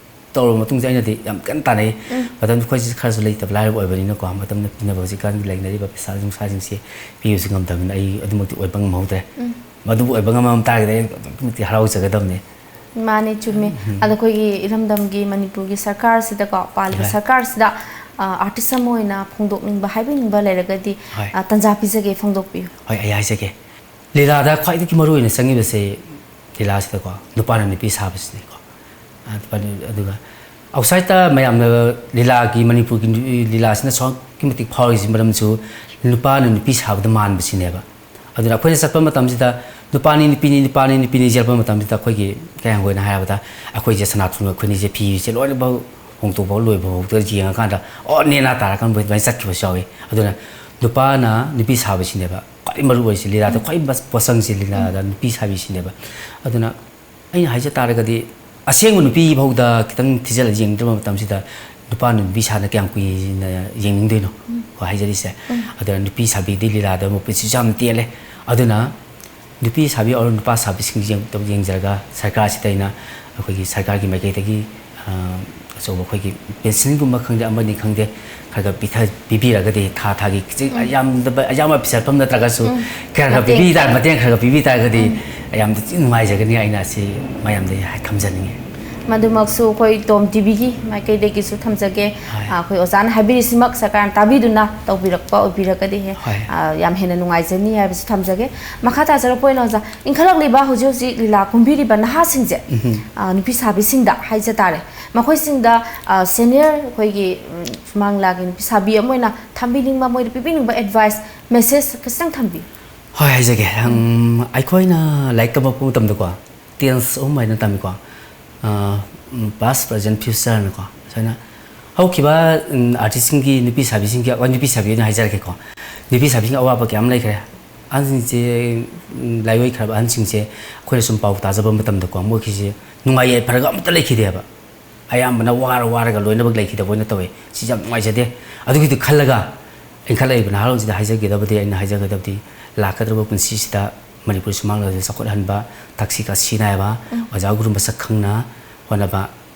ꯇꯧꯔꯕ ꯃꯇꯨꯡꯗ ꯑꯩꯅꯗꯤ ꯌꯥꯝ ꯀꯟꯅ ꯇꯥꯟꯅꯩ꯫ ꯎꯝ꯫ ꯃꯇꯝꯗꯨ ꯑꯩꯈꯣꯏꯁꯤ ꯈꯔꯁꯨ ꯂꯩꯇꯕ ꯂꯥꯏꯔꯕ ꯑꯣꯏꯕꯅꯤꯅꯀꯣ, ꯃꯇꯝꯗ ꯄꯤꯅꯕ ꯍꯧꯖꯤꯛꯀꯥꯟꯒꯤ ꯂꯩꯅꯔꯤꯕ ꯄꯩꯁꯥ ꯅꯨꯡꯁꯥꯁꯤꯡꯁꯦ ꯄꯤꯕꯁꯨ ꯉꯝꯗꯕꯅꯤꯅ ꯑꯩ ꯑꯗꯨꯃꯛꯇꯤ ꯑꯣꯏꯕ ꯉꯝꯍꯧꯗ꯭ꯔꯦ꯫ ꯎꯝ꯫ ꯃꯗꯨꯕꯨ ꯑꯣꯏꯕ ꯉꯝꯃꯝ ꯇꯥꯔꯒꯗꯤ ꯑꯩ ꯑꯗꯨꯛꯀꯤ ꯃꯇꯤꯛ ꯍꯔꯥꯎꯖꯒꯗꯕꯅꯤ꯫ ꯃꯥꯅꯤ, ꯆꯨꯝꯃꯤ꯫ ꯎꯝ꯫ ꯑꯗꯣ ꯑꯩꯈꯣꯏꯒꯤ ꯏꯔꯝꯗꯝꯒꯤ ꯃꯅꯤꯄꯨꯔꯒꯤ ꯁꯔꯀꯥꯔꯁꯤꯗꯀꯣ, ꯄꯥꯜꯂꯤꯕ ꯍꯣꯏ꯫ ꯁꯔꯀꯥꯔꯁꯤꯗ, ꯑ, ꯑꯥꯔꯇꯤꯁ ꯑꯃ ꯑꯣꯏꯅ ꯐꯣꯡꯗꯣꯛꯅꯤꯡꯕ, ꯍꯥꯏꯕꯤꯅꯤꯡꯕ ꯂꯩꯔꯒꯗꯤ, ꯍꯣꯏ꯫ ꯑ, ꯇꯟꯖꯥ ꯄꯤꯖꯒꯦ, ꯐꯣꯡꯗꯣꯛꯄꯤꯌꯨ꯫ ꯍꯣꯏ, ꯑꯩ ꯍꯥꯏꯖꯒꯦ꯫ ꯂꯤꯂꯥꯗ ꯈ꯭ꯋꯥꯏꯗꯒꯤ ꯃꯔꯨ ꯑꯣꯏꯅ ꯆꯪꯉꯤꯕꯁꯦ ꯂꯤꯂꯥꯁꯤꯗꯀꯣ, ꯅꯨꯄꯥꯅ ꯅꯨꯄꯤ ꯁꯥꯕꯁꯤꯅꯤꯀꯣ꯫ ꯑ, ꯅꯨꯄꯥꯅ-, ꯑꯗꯨꯒ outside ꯃꯌꯥꯝꯅ ꯂꯤꯂꯥꯒꯤ, ꯃꯅꯤꯄꯨꯔꯒꯤ ꯂꯤꯂꯥꯁꯤꯅ ꯑꯁꯨꯛꯀꯤ ꯃꯇꯤꯛ ꯐꯥꯎꯔꯤꯁꯤ ꯃꯔꯝꯁꯨ ꯅꯨꯄꯥꯅ ꯅꯨꯄꯤ ꯁꯥꯕꯗ ꯃꯥꯟꯕꯁꯤꯅꯦꯕ꯫ ꯑꯗꯨꯅ ꯑꯩꯈꯣꯏꯅ ꯆꯠꯄ ꯃꯇꯝꯁꯤꯗ ꯅꯨꯄꯥꯅꯤ, ꯅꯨꯄꯤꯅꯤ, ꯅꯨꯄꯥꯅꯤ, ꯅꯨꯄꯤꯅꯤ ꯆꯠꯄ ꯃꯇꯝꯁꯤꯗ ꯑꯩꯈꯣꯏꯒꯤ ꯀꯌꯥꯝ ꯑꯣꯏꯅ ꯍꯥꯏꯔꯕꯗ ꯑꯩꯈꯣꯏꯁꯦ ꯁꯅꯥ ꯊꯨꯝ ꯑꯩꯈꯣꯏꯅꯤꯁꯦ ꯐꯤꯁꯦ ꯂꯣꯏꯅꯃꯛ ꯍꯣꯡꯗꯣꯛꯄ ꯂꯣꯏꯕ ꯐꯥꯎꯗ ꯌꯦꯡꯉꯀꯥꯟꯗ ꯑꯣ ꯅꯦꯅꯥ ꯇꯥꯔꯀꯥꯟꯗ ꯑꯗꯨꯃꯥꯏꯅ ꯆꯠꯈꯤꯕꯁꯨ ꯌꯥꯎꯏ꯫ ꯑꯗꯨꯅ ꯅꯨꯄꯥꯅ ꯅꯨꯄꯤ ꯁꯥꯕꯁꯤꯅꯦꯕ ꯈ꯭ꯋꯥꯏ ꯃꯔꯨ ꯑꯣꯏꯔꯤꯁꯦ꯫ ꯂꯤꯂꯥꯗ ꯎꯝ꯫ ꯈ꯭ꯋꯥꯏ ꯃꯁ-, ꯄꯣꯠꯆꯪꯁꯦ ꯂꯤꯂꯥꯗ ꯎꯝ꯫ ꯅꯨꯄꯤ ꯁꯥꯕꯤꯁꯤꯅꯦꯕ꯫ ꯑꯗꯨꯅ ꯑꯩꯅ ꯍꯥꯏꯖ ꯇꯥꯔꯒꯗꯤ ꯑꯁꯦꯡꯕ ꯅꯨꯄꯤ ꯐꯥꯎꯗ ꯈꯤꯇꯪ ꯊꯤꯖꯤꯜꯂ ꯌꯦꯡꯗ꯭ꯔꯕ ꯃꯇꯝꯁꯤꯗ ꯅꯨꯄꯥꯅ ꯅꯨꯄꯤ ꯁꯥꯅ ꯀꯌꯥꯝ ꯀꯨꯏꯅ ꯌꯦꯡꯅꯤꯡꯗꯣꯏꯅꯣ? ꯎꯝ꯫ ꯍꯥꯏꯖꯔꯤꯁꯦ꯫ ꯑꯗꯨꯅ ꯅꯨꯄꯤ ꯁꯥꯕꯤꯗꯤ ꯂꯤꯂꯥꯗ ꯃꯄꯨꯟꯁꯤꯁꯨ ꯌꯥꯝ ꯇꯦꯜꯂꯦ꯫ ꯑꯗꯨꯅ ꯅꯨꯄꯤ ꯁꯥꯕꯤ ꯑꯣꯔ ꯅꯨꯄꯥ ꯁꯥꯕꯤꯁꯤꯡꯁꯦ ꯑꯃꯨꯛꯇꯪ ꯌꯦꯡꯖꯔꯒ, ꯁꯔꯀꯥꯔꯁꯤꯗ ꯑꯩꯅ ꯑꯩꯈꯣꯏꯒꯤ ꯁꯔꯀꯥꯔꯒꯤ ꯃꯥꯏꯀꯩꯗꯒꯤ, ꯑ, ꯑꯆꯧꯕ ꯑꯩꯈꯣꯏꯒꯤ ꯄꯦꯟꯁꯤꯟꯒꯨꯝꯕ ꯈꯪꯗꯦ, ꯑꯃꯅꯤ ꯈꯪꯗꯦ, ꯈꯔ ꯈꯔ ꯄꯤꯊ-, ꯄꯤꯕꯤꯔꯒꯗꯤ ꯊꯥ ꯊꯥꯒꯤ ꯈꯤꯖꯤꯛ ꯌꯥꯝꯗꯕ, ꯑꯌꯥꯝꯕ ꯄꯩꯁꯥ ꯄꯤꯐꯝ ꯅꯠꯇ꯭ꯔꯒꯁꯨ ꯈꯔ ꯈꯔ ꯃꯇꯦꯡ ꯄꯤꯕꯤ ꯇꯥꯔ-, ꯈꯔ꯫ ꯃꯇꯦꯡ ꯈꯔ ꯈꯔ ꯄꯤꯕꯤ ꯇꯥꯔꯒꯗꯤ ꯌꯥꯝꯅ ꯊꯤꯅ ꯅꯨꯡꯉꯥꯏꯖꯒꯅꯤ꯫ ꯑꯩꯅ ꯑꯁꯤ ꯃꯌꯥꯝꯗ ꯍꯥꯏ-, ꯊꯝꯖꯅꯤꯡꯉꯤ꯫ ꯃꯗꯨꯃꯛꯁꯨ ꯑꯩꯈꯣꯏ ꯇꯣꯝ ꯇꯤꯚꯤꯒꯤ ꯃꯥꯏꯀꯩꯗꯒꯤꯁꯨ ꯊꯝꯖꯒꯦ꯫ ꯍꯣꯏ꯫ ꯑ, ꯑꯩꯈꯣꯏ ꯑꯣꯖꯥꯅ ꯍꯥꯏꯕꯤꯔꯤꯁꯤꯃꯛ ꯁꯔꯀꯥꯔꯅ ꯇꯥꯕꯤꯗꯨꯅ ꯇꯧꯕꯤꯔꯛꯄ ꯑꯣꯏꯕꯤꯔꯒꯗꯤ ꯍꯦ-, ꯍꯣꯏ꯫ ꯑ, ꯌꯥꯝ ꯍꯦꯟꯅ ꯅꯨꯡꯉꯥꯏꯖꯅꯤ ꯍꯥꯏꯕꯁꯨ ꯊꯝꯖꯒꯦ꯫ ꯃꯈꯥ ꯇꯥꯖꯔꯛꯄ ꯑꯣꯏꯅ ꯑꯣꯖꯥ, ꯏꯟꯈꯠꯂꯛꯂꯤꯕ ꯍꯧꯖꯤꯛ ꯍꯧꯖꯤꯛ ꯂꯤꯂꯥ ꯀꯨꯝꯕꯤꯔꯤꯕ ꯅꯍꯥꯁꯤꯡꯁꯦ, ꯑ, ꯅꯨꯄꯤ ꯁꯥꯕꯤꯁꯤꯡꯗ ꯍꯥꯏꯖ ꯇꯥꯔꯦ, ꯃꯈꯣꯏꯁꯤꯡꯗ, ꯑ, ꯁꯦꯅꯤꯌꯔ ꯑꯩꯈꯣꯏꯒꯤ, ꯎꯝ, ꯁꯨꯃꯥꯡ ꯂꯤꯂꯥꯒꯤ ꯅꯨꯄꯤ ꯁꯥꯕꯤ ꯑꯃ ꯑꯣꯏꯅ ꯊꯝꯕꯤꯅꯤꯡꯕ, ꯃꯣꯏꯗ ꯄꯤꯕꯤꯅꯤꯡꯕ ꯑꯦꯗꯚꯥꯏꯁ, ꯃꯦꯁꯦꯖ ꯈꯤꯇꯪ ꯊꯝꯕꯤꯌꯨ꯫ ꯍꯣꯏ, ꯍꯥꯏꯖꯒꯦ꯫ ꯎꯝ, ꯑꯩꯈꯣꯏꯅ ꯂꯥꯏꯔꯤꯛ ꯇꯝꯃꯛꯄ ꯃꯇꯝꯗꯀꯣ, ꯇꯦꯟꯁ ꯑꯍꯨꯝ ꯍꯥꯏꯅ ꯇꯝꯃꯤꯀꯣ꯫ ꯑ, ꯎꯝ, past, present, future ꯍꯥꯏꯅꯀꯣ꯫ ꯁꯨꯃꯥꯏꯅ ꯍꯧꯈꯤꯕ, ꯎꯝ, ꯑꯥꯔꯇꯤꯁꯁꯤꯡꯒꯤ, ꯅꯨꯄꯤ ꯁꯥꯕꯤꯁꯤꯡꯒꯤ, ꯑ, ꯅꯨꯄꯤ ꯁꯥꯕꯤ ꯑꯣꯏꯅ ꯍꯥꯏꯖꯔꯒꯦꯀꯣ꯫ ꯅꯨꯄꯤ ꯁꯥꯕꯤꯁꯤꯡꯒꯤ ꯑꯋꯥꯕ ꯀꯌꯥ ꯑꯃ ꯂꯩꯈ꯭ꯔꯦ꯫ ꯑꯍꯟꯁꯤꯡꯁꯦ, ꯎꯝ, ꯂꯥꯏꯑꯣꯏꯈ꯭ꯔꯕ ꯑꯍꯟꯁꯤꯡꯁꯦ ꯑꯩꯈꯣꯏꯅ ꯁꯨꯝ ꯄꯥꯎ ꯇꯥꯖꯕ ꯃꯇꯝꯗꯀꯣ, ꯃꯣꯏꯒꯤꯁꯦ ꯅꯨꯡꯉꯥꯏ ꯌꯥꯏꯐꯔꯒ ꯑꯃꯠꯇ ꯂꯩꯈꯤꯗꯦꯕ꯫ ꯑꯌꯥꯝꯕꯅ ꯋꯥꯔ ꯋꯥꯔꯒ ꯂꯣꯏꯅꯃꯛ ꯂꯩꯈꯤꯗꯕ ꯑꯣꯏꯅ ꯇꯧꯋꯦ꯫ ꯁꯤ ꯌꯥꯝ ꯅꯨꯡꯉꯥꯏꯖꯗꯦ꯫ ꯑꯗꯨꯒꯤꯗꯨ ꯈꯜꯂꯒ ꯏꯟꯈꯠꯂꯛꯏꯕ ꯅꯍꯥꯔꯣꯜꯁꯤꯗ ꯍꯥꯏꯖꯒꯗꯕꯗꯤ, ꯑꯩꯅ ꯍꯥꯏꯖꯒꯗꯕꯗꯤ, ꯂꯥꯛꯀꯗꯧꯔꯤꯕ ꯄꯨꯟꯁꯤꯁꯤꯗ ꯃꯅꯤꯄꯨꯔ ꯁꯨꯃꯥꯡ ꯂꯤꯂꯥꯁꯦ ꯆꯥꯎꯈꯠꯍꯟꯕ, ꯊꯛꯁꯤ ꯈꯥꯁꯤ ꯅꯥꯏꯕ, ꯑꯣꯖꯥ ꯒꯨꯔꯨ ꯃꯁꯛ ꯈꯪꯅ ꯍꯣꯠꯅꯕ꯫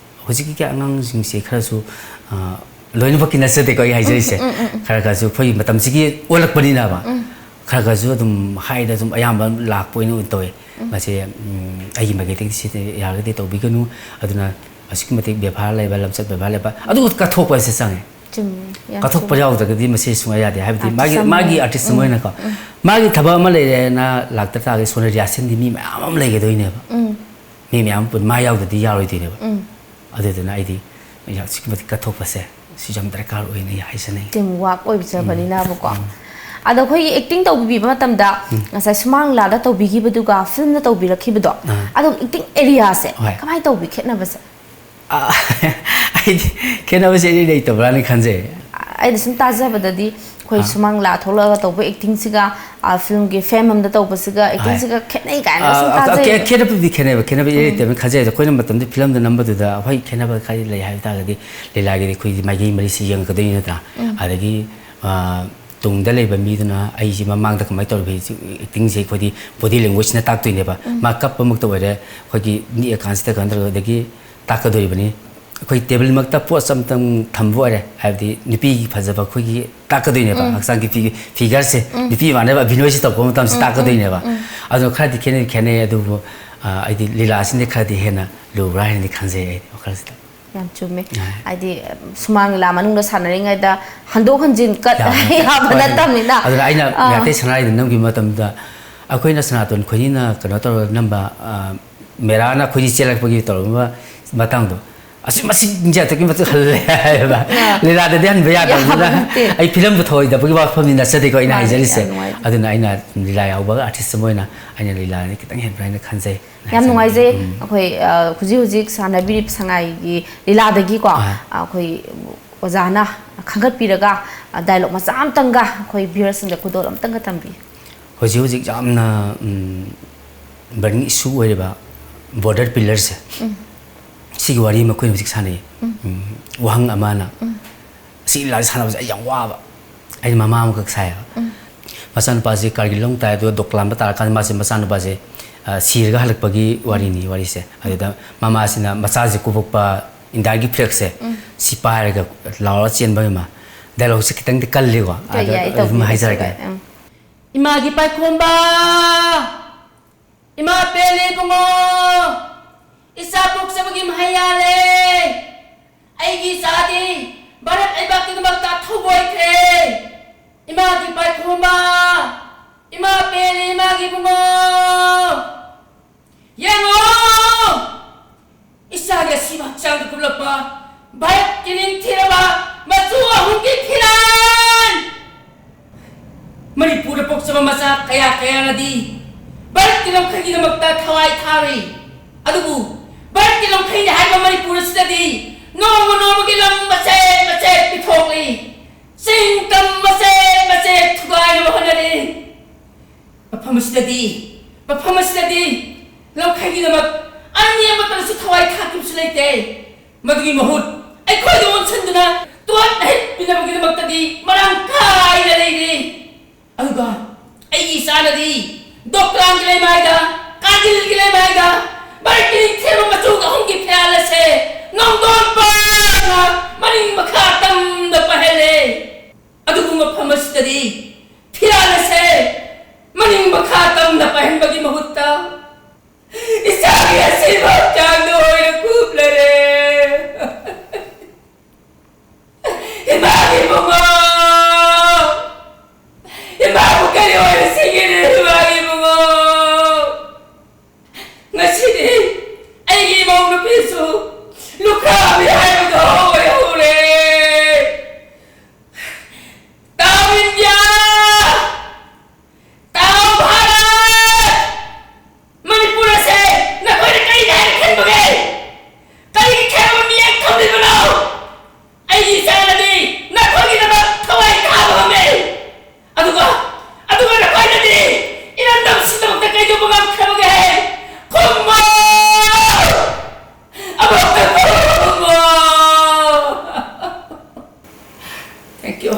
ꯍꯧꯖꯤꯛꯀꯤ ꯑꯉꯥꯡꯁꯤꯡꯁꯦ ꯈꯔꯁꯨ, ꯑ, ꯂꯣꯏꯅꯃꯛꯀꯤ ꯅꯠꯆꯗꯦꯀꯣ ꯑꯩ ꯍꯥꯏꯖꯔꯤꯁꯦ꯫ ꯈꯔ ꯈꯔꯁꯨ ꯑꯩꯈꯣꯏꯒꯤ ꯃꯇꯝꯁꯤꯒꯤ ꯑꯣꯜꯂꯛꯄꯅꯤꯅꯕ꯫ ꯈꯔ ꯈꯔꯁꯨ ꯑꯗꯨꯝ ꯍꯥꯏꯗ ꯑꯗꯨꯝ ꯑꯌꯥꯝꯕ ꯂꯥꯛꯄ ꯑꯣꯏꯅ ꯇꯧꯋꯦ꯫ ꯃꯁꯦ, ꯎꯝ, ꯑꯩꯒꯤ ꯃꯥꯏꯀꯩꯗꯒꯤ ꯁꯤꯗ ꯌꯥꯔꯒꯗꯤ ꯇꯧꯕꯤꯒꯅꯨ꯫ ꯑꯗꯨꯅ ꯑꯁꯨꯛꯀꯤ ꯃꯇꯤꯛ ꯕꯦꯕꯥꯔ ꯂꯩꯕ, ꯂꯝꯆꯠ ꯕꯦꯕꯥꯔ ꯂꯩꯕ, ꯑꯗꯨ ꯀꯠꯊꯣꯛꯄ ꯑꯁꯤ ꯆꯪꯉꯦ꯫ ꯆꯨꯝꯃꯤ, ꯌꯥꯝ ꯀꯠꯊꯣꯛꯄ ꯆꯨꯝꯃꯤ꯫ ꯌꯥꯎꯗ꯭ꯔꯒꯗꯤ ꯃꯁꯤ ꯁꯨꯡꯌꯥ ꯌꯥꯗꯦ꯫ ꯍꯥꯏꯕꯗꯤ ꯑꯥꯔꯇꯤꯁ ꯃꯥꯒꯤ, ꯑꯃ ꯃꯥꯒꯤ ꯑꯣꯏꯅ꯫ ꯑꯥꯔꯇꯤꯁ ꯑꯃ ꯎꯝ, ꯑꯣꯏꯅꯀꯣ, ꯎꯝ꯫ ꯃꯥꯒꯤ ꯊꯕꯛ ꯑꯃ ꯂꯩꯔꯦꯅ ꯂꯥꯛꯇ ꯇꯥꯔꯒꯗꯤ ꯁꯣꯝꯗ ꯔꯤꯍꯥꯔꯁꯦꯜꯒꯤ ꯃꯤ ꯃꯌꯥꯝ ꯑꯃ ꯂꯩꯒꯗꯣꯏꯅꯦꯕ꯫ ꯎꯝ꯫ ꯃꯤ ꯃꯌꯥꯝ ꯄꯨꯟ-, ꯃꯥ ꯌꯥꯎꯗ꯭ꯔꯗꯤ ꯌꯥꯔꯣꯏꯗꯣꯏꯅꯦꯕ꯫ ꯎꯝ꯫ ꯑꯗꯨꯗꯨꯅ ꯑꯩꯗꯤ ꯑꯁꯨꯛꯀꯤ ꯃꯇꯤꯛ ꯀꯠꯊꯣꯛꯄꯁꯦ ꯁꯤ ꯌꯥꯝ ꯗꯔꯀꯥꯔ ꯑꯣꯏꯅ ꯑꯩ ꯍꯥꯏꯖꯅꯤꯡꯉꯤ꯫ ꯇꯤꯝ ꯋꯥꯔꯛ ꯑꯣꯏꯖꯕꯅꯤꯅꯕꯀꯣ꯫ ꯎꯝ꯫ ꯑꯗꯣ ꯑꯩꯈꯣꯏꯒꯤ ꯑꯦꯛꯇꯤꯡ ꯇꯧꯕꯤꯕ ꯃꯇꯝꯗ ꯎꯝ꯫ ꯉꯁꯥꯏ ꯁꯨꯃꯥꯡ ꯂꯤꯂꯥꯗ ꯇꯧꯕꯤꯈꯤꯕꯗꯨꯒ ꯐꯤꯂꯝꯗ ꯇꯧꯕꯤꯔꯛꯈꯤꯕꯗꯣ, ꯑꯥ꯫ ꯑꯗꯣ ꯑꯦꯛꯇꯤꯡ ꯑꯦꯔꯤꯌꯥꯁꯦ ꯍꯣꯏ꯫ ꯀꯃꯥꯏꯅ ꯇꯧꯕꯤ ꯈꯦꯠꯅꯕꯁꯦ? ꯑ, ꯑꯩꯗꯤ ꯈꯦꯠꯅꯕꯁꯦ ꯑꯩꯗꯤ ꯂꯩꯇꯕ꯭ꯔꯥꯅ ꯈꯟꯖꯩ꯫ ꯑꯩꯅ ꯁꯨꯝ ꯇꯥꯖꯕꯗꯗꯤ ꯑꯩꯈꯣꯏ ꯑꯥ꯫ ꯁꯨꯃꯥꯡ ꯂꯤꯂꯥ ꯊꯣꯛꯂꯛꯑꯒ ꯇꯧꯕ ꯑꯦꯛꯇꯤꯡꯁꯤꯒ, ꯑ, ꯐꯤꯂꯝꯒꯤ ꯐꯦꯝ ꯑꯃꯗ ꯇꯧꯕꯁꯤꯒ ꯍꯣꯏ꯫ ꯑꯦꯛꯇꯤꯡꯁꯤꯒ ꯈꯦꯠꯅꯩ ꯀꯥꯏꯅ ꯁꯨꯝ ꯑ, ꯑ, ꯇꯥꯖꯩ꯫ ꯈꯦ-, ꯈꯦꯠꯅꯕꯗꯤ ꯈꯦꯠꯅꯩꯕ, ꯈꯦꯠꯅꯕ ꯏꯔꯩ ꯎꯝ꯫ ꯂꯩꯇꯕꯅ ꯈꯟꯖꯩ꯫ ꯑꯗꯣ ꯑꯩꯈꯣꯏꯅ ꯃꯇꯝꯗꯨ ꯐꯤꯂꯝꯗ ꯅꯝꯕꯗꯨꯗ ꯍꯣꯏ ꯈꯦꯠꯅꯕ ꯈꯔꯗꯤ ꯂꯩ ꯍꯥꯏꯕ ꯇꯥꯔꯒꯗꯤ ꯂꯤꯂꯥꯒꯤꯗꯤ ꯑꯩꯈꯣꯏꯒꯤ ꯃꯥꯏꯀꯩ ꯃꯔꯤꯁꯤ ꯌꯦꯡꯉꯛꯀꯗꯣꯏꯅꯤ ꯅꯠꯇ꯭ꯔꯥ? ꯎꯝ꯫ ꯑꯗꯒꯤ ꯑꯥ, ꯇꯨꯡꯗ ꯂꯩꯕ ꯃꯤꯗꯨꯅ ꯑꯩꯁꯤ ꯃꯃꯥꯡꯗ ꯀꯃꯥꯏꯅ ꯇꯧꯔꯤꯕ, ꯑꯦꯛꯇꯤꯡꯁꯦ ꯑꯩꯈꯣꯏꯗꯤ ꯕꯣꯗꯤ ꯂꯦꯡꯒ꯭ꯋꯦꯖꯅ ꯇꯥꯛꯇꯣꯏꯅꯦꯕ꯫ ꯃꯥ ꯀꯞꯄꯃꯛꯇ ꯑꯣꯏꯔꯦ, ꯑꯩꯈꯣꯏꯒꯤ ꯅꯤꯛꯑꯀꯥꯟꯁꯤꯗ ꯀꯩꯅꯣ ꯇꯧꯔꯒ ꯑꯗꯒꯤ ꯇꯥꯛꯀꯗꯣꯔꯤꯕꯅꯤ꯫ ꯑꯩꯈꯣꯏ ꯇꯦꯕꯜꯃꯛꯇ ꯄꯣꯠꯁ ꯑꯝꯇꯪ ꯊꯝꯕ ꯑꯣꯏꯔꯦ, ꯍꯥꯏꯕꯗꯤ ꯅꯨꯄꯤꯒꯤ ꯐꯖꯕ ꯑꯩꯈꯣꯏꯒꯤ ꯇꯥꯛꯀꯗꯣꯏꯅꯦꯕ, ꯍꯛꯆꯥꯡꯒꯤ ꯐꯤ-, ꯐꯤꯒꯔꯁꯦ, ꯅꯨꯄꯤ ꯃꯥꯟꯅꯕ ꯑꯚꯤꯅꯣꯏꯁꯦ ꯇꯧꯔꯛꯄ ꯃꯇꯝꯁꯤ ꯇꯥꯛꯀꯗꯣꯏꯅꯦꯕ꯫ ꯑꯗꯣ ꯈꯔꯗꯤ ꯈꯦꯠꯅꯗꯤ ꯈꯦꯠꯅꯩ, ꯑꯗꯨꯕꯨ, ꯑꯥ, ꯑꯩꯗꯤ ꯂꯤꯂꯥꯁꯤꯅꯗꯤ ꯈꯔꯗꯤ ꯍꯦꯟꯅ ꯂꯨꯕ꯭ꯔꯥ ꯍꯥꯏꯅꯗꯤ ꯈꯟꯖꯩ ꯑꯩꯗꯤ ꯋꯥꯈꯜꯁꯤꯗ꯫ ꯌꯥꯝ ꯆꯨꯝꯃꯦ꯫ ꯑꯥ꯫ ꯍꯥꯏꯗꯤ, ꯁꯨꯃꯥꯡ ꯂꯤꯂꯥ ꯃꯅꯨꯡꯗ ꯁꯥꯟꯅꯔꯤꯉꯩꯗ ꯍꯟꯗꯣꯛ ꯍꯟꯖꯤꯟ ꯀꯠ ꯌꯥꯕ ꯅꯠꯇꯦ꯫ ꯌꯥꯕ ꯍꯣꯏ, ꯍꯣꯏ꯫ ꯅꯠꯇꯕꯅꯤꯅ꯫ ꯑꯗꯨꯅ ꯑꯩꯅ ꯑꯥ꯫ ꯃꯩꯇꯩ ꯁꯅꯥꯔꯩꯗ ꯅꯝꯈꯤꯕ ꯃꯇꯝꯗ ꯑꯩꯈꯣꯏꯅ ꯁꯅꯥꯇꯣꯟ ꯈꯣꯏꯅꯤꯅ ꯀꯩꯅꯣ ꯇꯧꯔꯒ ꯅꯝꯕ, ꯑꯥ, ꯃꯦꯔꯥꯅ ꯑꯩꯈꯣꯏꯅꯤ ꯆꯦꯜꯂꯛꯄꯒꯤ ꯇꯧꯔꯝꯕ ꯃꯇꯥꯡꯗꯣ, ꯑꯁꯤ ꯃꯁꯤ ꯅꯤꯡꯖ ꯑꯗꯨꯛꯀꯤ ꯃꯇꯤꯛ ꯍꯜꯂꯦ ꯍꯥꯏꯌꯦꯕ꯫ ꯑꯥ꯫ ꯂꯤꯂꯥꯗꯗꯤ ꯍꯟꯕ ꯌꯥꯗꯕꯅꯤꯅ ꯌꯥꯕ ꯅꯠꯇꯦ꯫ ꯑꯩ ꯐꯤꯂꯝ ꯄꯨꯊꯣꯛꯑꯣꯏꯗꯕꯒꯤ ꯋꯥꯐꯝꯅꯤ ꯅꯠꯆꯗꯦꯀꯣ ꯑꯩꯅ ꯃꯥꯅꯦ, ꯍꯥꯏꯖꯔꯤꯁꯦ꯫ ꯌꯥꯝ ꯅꯨꯡꯉꯥꯏꯖꯩ꯫ ꯑꯗꯨꯅ ꯑꯩꯅ ꯂꯤꯂꯥ ꯌꯥꯎꯕ ꯑꯥꯔꯇꯤꯁ ꯑꯃ ꯑꯣꯏꯅ ꯑꯩꯅ ꯂꯤꯂꯥꯗꯤ ꯈꯤꯇꯪ ꯍꯦꯟꯕ꯭ꯔꯥ ꯍꯥꯏꯅ ꯈꯟꯖꯩ꯫ ꯌꯥꯝ ꯅꯨꯡꯉꯥꯏꯖꯩ꯫ ꯎꯝ꯫ ꯑꯩꯈꯣꯏ, ꯑ, ꯍꯧꯖꯤꯛ ꯍꯧꯖꯤꯛ ꯁꯥꯟꯅꯕꯤꯔꯤꯕ ꯁꯉꯥꯏꯒꯤ ꯂꯤꯂꯥꯗꯒꯤꯀꯣ, ꯑꯥ꯫ ꯑꯩꯈꯣꯏ ꯑꯣꯖꯥꯅ ꯈꯟꯒꯠꯄꯤꯔꯒ, ꯑ, ꯗꯥꯏꯂꯣꯛ ꯃꯆꯥ ꯑꯝꯇꯪꯒ ꯑꯩꯈꯣꯏ ꯚ꯭ꯌꯨꯋꯔꯁꯤꯡꯗ ꯈꯨꯗꯣꯜ ꯑꯝꯇꯪꯒ ꯇꯝꯕꯤꯌꯨ꯫ ꯍꯧꯖꯤꯛ ꯍꯧꯖꯤꯛ ꯌꯥꯝꯅ, ꯎꯝ, ꯕꯔꯅꯤꯡ ꯏꯁꯨ ꯑꯣꯏꯔꯤꯕ ꯕꯣꯔꯗꯔ ꯄꯤꯂꯔꯁꯦ, ꯎꯝ꯫ ꯁꯤꯒꯤ ꯋꯥꯔꯤ ꯑꯃ ꯑꯩꯈꯣꯏꯅ ꯍꯧꯖꯤꯛ ꯁꯥꯟꯅꯩ꯫ ꯎꯝ꯫ ꯎꯝ, ꯋꯥꯍꯪ ꯑꯃꯅ ꯎꯝ꯫ ꯁꯤ ꯂꯥꯏꯔꯤꯛ ꯁꯥꯟꯅꯕꯁꯦ ꯑꯩ ꯌꯥꯝ ꯋꯥꯕ꯫ ꯑꯩꯅ ꯃꯃꯥ ꯑꯃꯈꯛ ꯁꯥꯏꯌꯦꯕ꯫ ꯎꯝ꯫ ꯃꯆꯥꯅꯨꯄꯥꯁꯦ ꯀꯥꯔꯒꯤꯜ ꯂꯣꯝ ꯇꯥꯏ, ꯑꯗꯨꯒ ꯗꯣꯀ꯭ꯂꯥꯝꯗ ꯇꯥꯔꯀꯥꯟꯗ ꯃꯥꯁꯦ, ꯃꯆꯥꯅꯨꯄꯥꯁꯦ, ꯑ, ꯁꯤꯔꯒ ꯍꯜꯂꯛꯄꯒꯤ ꯋꯥꯔꯤꯅꯤ, ꯋꯥꯔꯤꯁꯦ꯫ ꯑꯗꯨꯗ ꯃꯃꯥꯁꯤꯅ ꯃꯆꯥꯁꯦ ꯀꯨꯞꯄꯛꯄ ꯏꯟꯗꯤꯌꯥꯒꯤ ꯐ꯭ꯂꯦꯛꯁꯦ ꯎꯝ꯫ ꯁꯤ ꯄꯥꯏꯔꯒ ꯂꯥꯎꯔ ꯆꯦꯟꯕ ꯑꯃ꯫ ꯗꯥꯏꯂꯣꯛꯁꯦ ꯈꯤꯇꯪꯗꯤ ꯀꯜꯂꯤꯀꯣ꯫ ꯀꯩ ꯑꯗꯣ ꯌꯥꯏ, ꯑꯗꯨꯝ ꯇꯧꯕꯤꯌꯨ, ꯍꯥꯏꯖꯔꯒꯦ꯫ ꯀꯩꯁꯨ ꯀꯥꯏ-, ꯎꯝ꯫ ꯏꯃꯥꯒꯤ ꯄꯥꯏꯈꯣꯝꯕ, ꯏꯃꯥ ꯄꯦꯜꯂꯦ ꯏꯕꯨꯡꯉꯣ, ꯏꯆꯥ ꯄꯣꯛꯆꯕꯒꯤ ꯃꯍꯩ ꯌꯥꯜꯂꯦ꯫ ꯑꯩꯒꯤ ꯏꯆꯥꯗꯤ ꯚꯥꯔꯠ ꯂꯩꯕꯥꯛꯀꯤꯗꯃꯛꯇ ꯊꯧꯕ ꯑꯣꯏꯈ꯭ꯔꯦ꯫ ꯏꯃꯥꯒꯤ ꯄꯥꯏꯈꯣꯝꯕ, ꯏꯃꯥ ꯄꯦꯜꯂꯦ ꯏꯃꯥꯒꯤ ꯏꯕꯨꯡꯉꯣ꯫ ꯌꯦꯡꯉꯣ! ꯏꯆꯥꯒꯤ ꯑꯁꯤꯕ ꯍꯛꯆꯥꯡꯗ ꯀꯨꯞꯂꯛꯄ ꯚꯥꯔꯠꯀꯤ ꯅꯤꯡꯊꯤꯔꯕ ꯃꯆꯨ ꯑꯍꯨꯝꯒꯤ ꯐꯤꯔꯥꯜ! ꯃꯅꯤꯄꯨꯔꯗ ꯄꯣꯛꯆꯕ ꯃꯆꯥ ꯀꯌꯥ ꯀꯌꯥꯅꯗꯤ ꯚꯥꯔꯠꯀꯤ ꯂꯝꯈꯩꯒꯤꯗꯃꯛꯇ ꯊꯋꯥꯏ ꯊꯥꯔꯤ꯫ ꯑꯗꯨꯕꯨ ꯚꯥꯔꯠꯀꯤ ꯂꯝꯈꯩꯅꯤ ꯍꯥꯏꯕ ꯃꯅꯤꯄꯨꯔ ꯑꯁꯤꯗꯗꯤ ꯅꯣꯡꯃ ꯅꯣꯡꯃꯒꯤ ꯂꯝ ꯃꯆꯦꯠ ꯃꯆꯦꯠ ꯄꯤꯊꯣꯛꯂꯤ꯫ ꯆꯤꯡ ꯇꯝ ꯃꯆꯦꯠ ꯃꯆꯦꯠ ꯊꯨꯒꯥꯏꯅꯕ ꯍꯣꯠꯅꯔꯤ꯫ ꯃꯐꯝ ꯑꯁꯤꯗꯗꯤ, ꯃꯐꯝ ꯑꯁꯤꯗꯗꯤ ꯂꯝꯈꯩꯒꯤꯗꯃꯛ ꯑꯅꯤ ꯑꯃꯠꯇꯅꯁꯨ ꯊꯋꯥꯏ ꯊꯥꯈꯤꯕꯁꯨ ꯂꯩꯇꯦ꯫ ꯃꯗꯨꯒꯤ ꯃꯍꯨꯠ ꯑꯩꯈꯣꯏꯗ ꯑꯣꯟꯁꯤꯟꯗꯨꯅ ꯇꯣꯠ ꯅꯍꯤꯠ ꯄꯤꯅꯕꯒꯤꯗꯃꯛꯇꯗꯤ ꯃꯔꯥꯡ ꯀꯥꯏꯅ ꯂꯩꯔꯤ꯫ ꯑꯗꯨꯒ ꯑꯩꯒꯤ ꯏꯆꯥꯅꯗꯤ ꯗꯣꯀ꯭ꯔꯥꯟꯒꯤ ꯂꯩꯃꯥꯏꯗ, ꯀꯥꯔꯒꯤꯜꯒꯤ ꯂꯩꯃꯥꯏꯗ, ꯚꯥꯔꯠꯀꯤ ꯅꯤꯡꯊꯤꯔꯕ ꯃꯆꯨ ꯑꯍꯨꯝꯒꯤ ꯐꯤꯔꯥꯜ ꯑꯁꯦ ꯅꯣꯡꯗꯣꯟ ꯄꯥꯅ ꯃꯅꯤꯡ ꯃꯈꯥ ꯇꯝꯅ ꯄꯥꯏꯍꯜꯂꯦ꯫ ꯑꯗꯨꯕꯨ ꯃꯐꯝ ꯑꯁꯤꯗꯗꯤ ꯐꯤꯔꯥꯜ ꯑꯁꯦ ꯃꯅꯤꯡ ꯃꯈꯥ ꯇꯝꯅ ꯄꯥꯏꯍꯟꯕꯒꯤ ꯃꯍꯨꯠꯇ ꯏꯆꯥꯒꯤ ꯑꯁꯤꯕ ꯍꯛꯆꯥꯡꯗ ꯑꯣꯏꯅ ꯀꯨꯞꯂꯔꯦ꯫ ꯏꯃꯥꯒꯤ ꯏꯕꯨꯡꯉꯣ! ꯏꯃꯥꯕꯨ ꯀꯔꯤ ꯑꯣꯏꯅ ꯁꯤꯒꯤꯅꯤ, ꯏꯃꯥꯒꯤ ꯏꯕꯨꯡꯉꯣ? ꯉꯁꯤꯗꯤ ꯑꯩꯒꯤ ꯏꯃꯧ ꯅꯨꯄꯤꯁꯨ ꯂꯨꯈ꯭ꯔꯥꯕꯤ ꯍꯥꯏꯕꯗꯣ ꯑꯣꯏꯍꯧꯔꯦ꯫ ꯇꯥꯎ ꯏꯟꯗꯤꯌꯥ! ꯇꯥꯎ ꯚꯥꯔꯠ! ꯃꯅꯤꯄꯨꯔ ꯑꯁꯦ ꯅꯈꯣꯏꯅ ꯀꯔꯤꯒꯤ ꯍꯥꯏꯅ ꯈꯟꯕꯒꯦ? ꯀꯔꯤꯒꯤ ꯈꯦꯠꯅꯕ ꯃꯤꯠꯌꯦꯡ ꯊꯝꯂꯤꯕꯅꯣ? ꯑꯩꯒꯤ ꯏꯆꯥꯅꯗꯤ ꯅꯈꯣꯏꯒꯤꯗꯃꯛ ꯊꯋꯥꯏ ꯊꯥꯕ ꯉꯝꯃꯤ꯫ ꯑꯗꯨꯒ, ꯑꯗꯨꯒ ꯅꯈꯣꯏꯅꯗꯤ ꯏꯔꯝꯗꯝꯁꯤꯗꯃꯛꯇ ꯀꯩꯗꯧꯕ ꯉꯝꯈ꯭ꯔꯕꯒꯦ? ꯈꯨꯝꯃꯣ! ꯑꯃꯨꯛꯇ ꯈꯨꯝꯃꯣ! Thank you.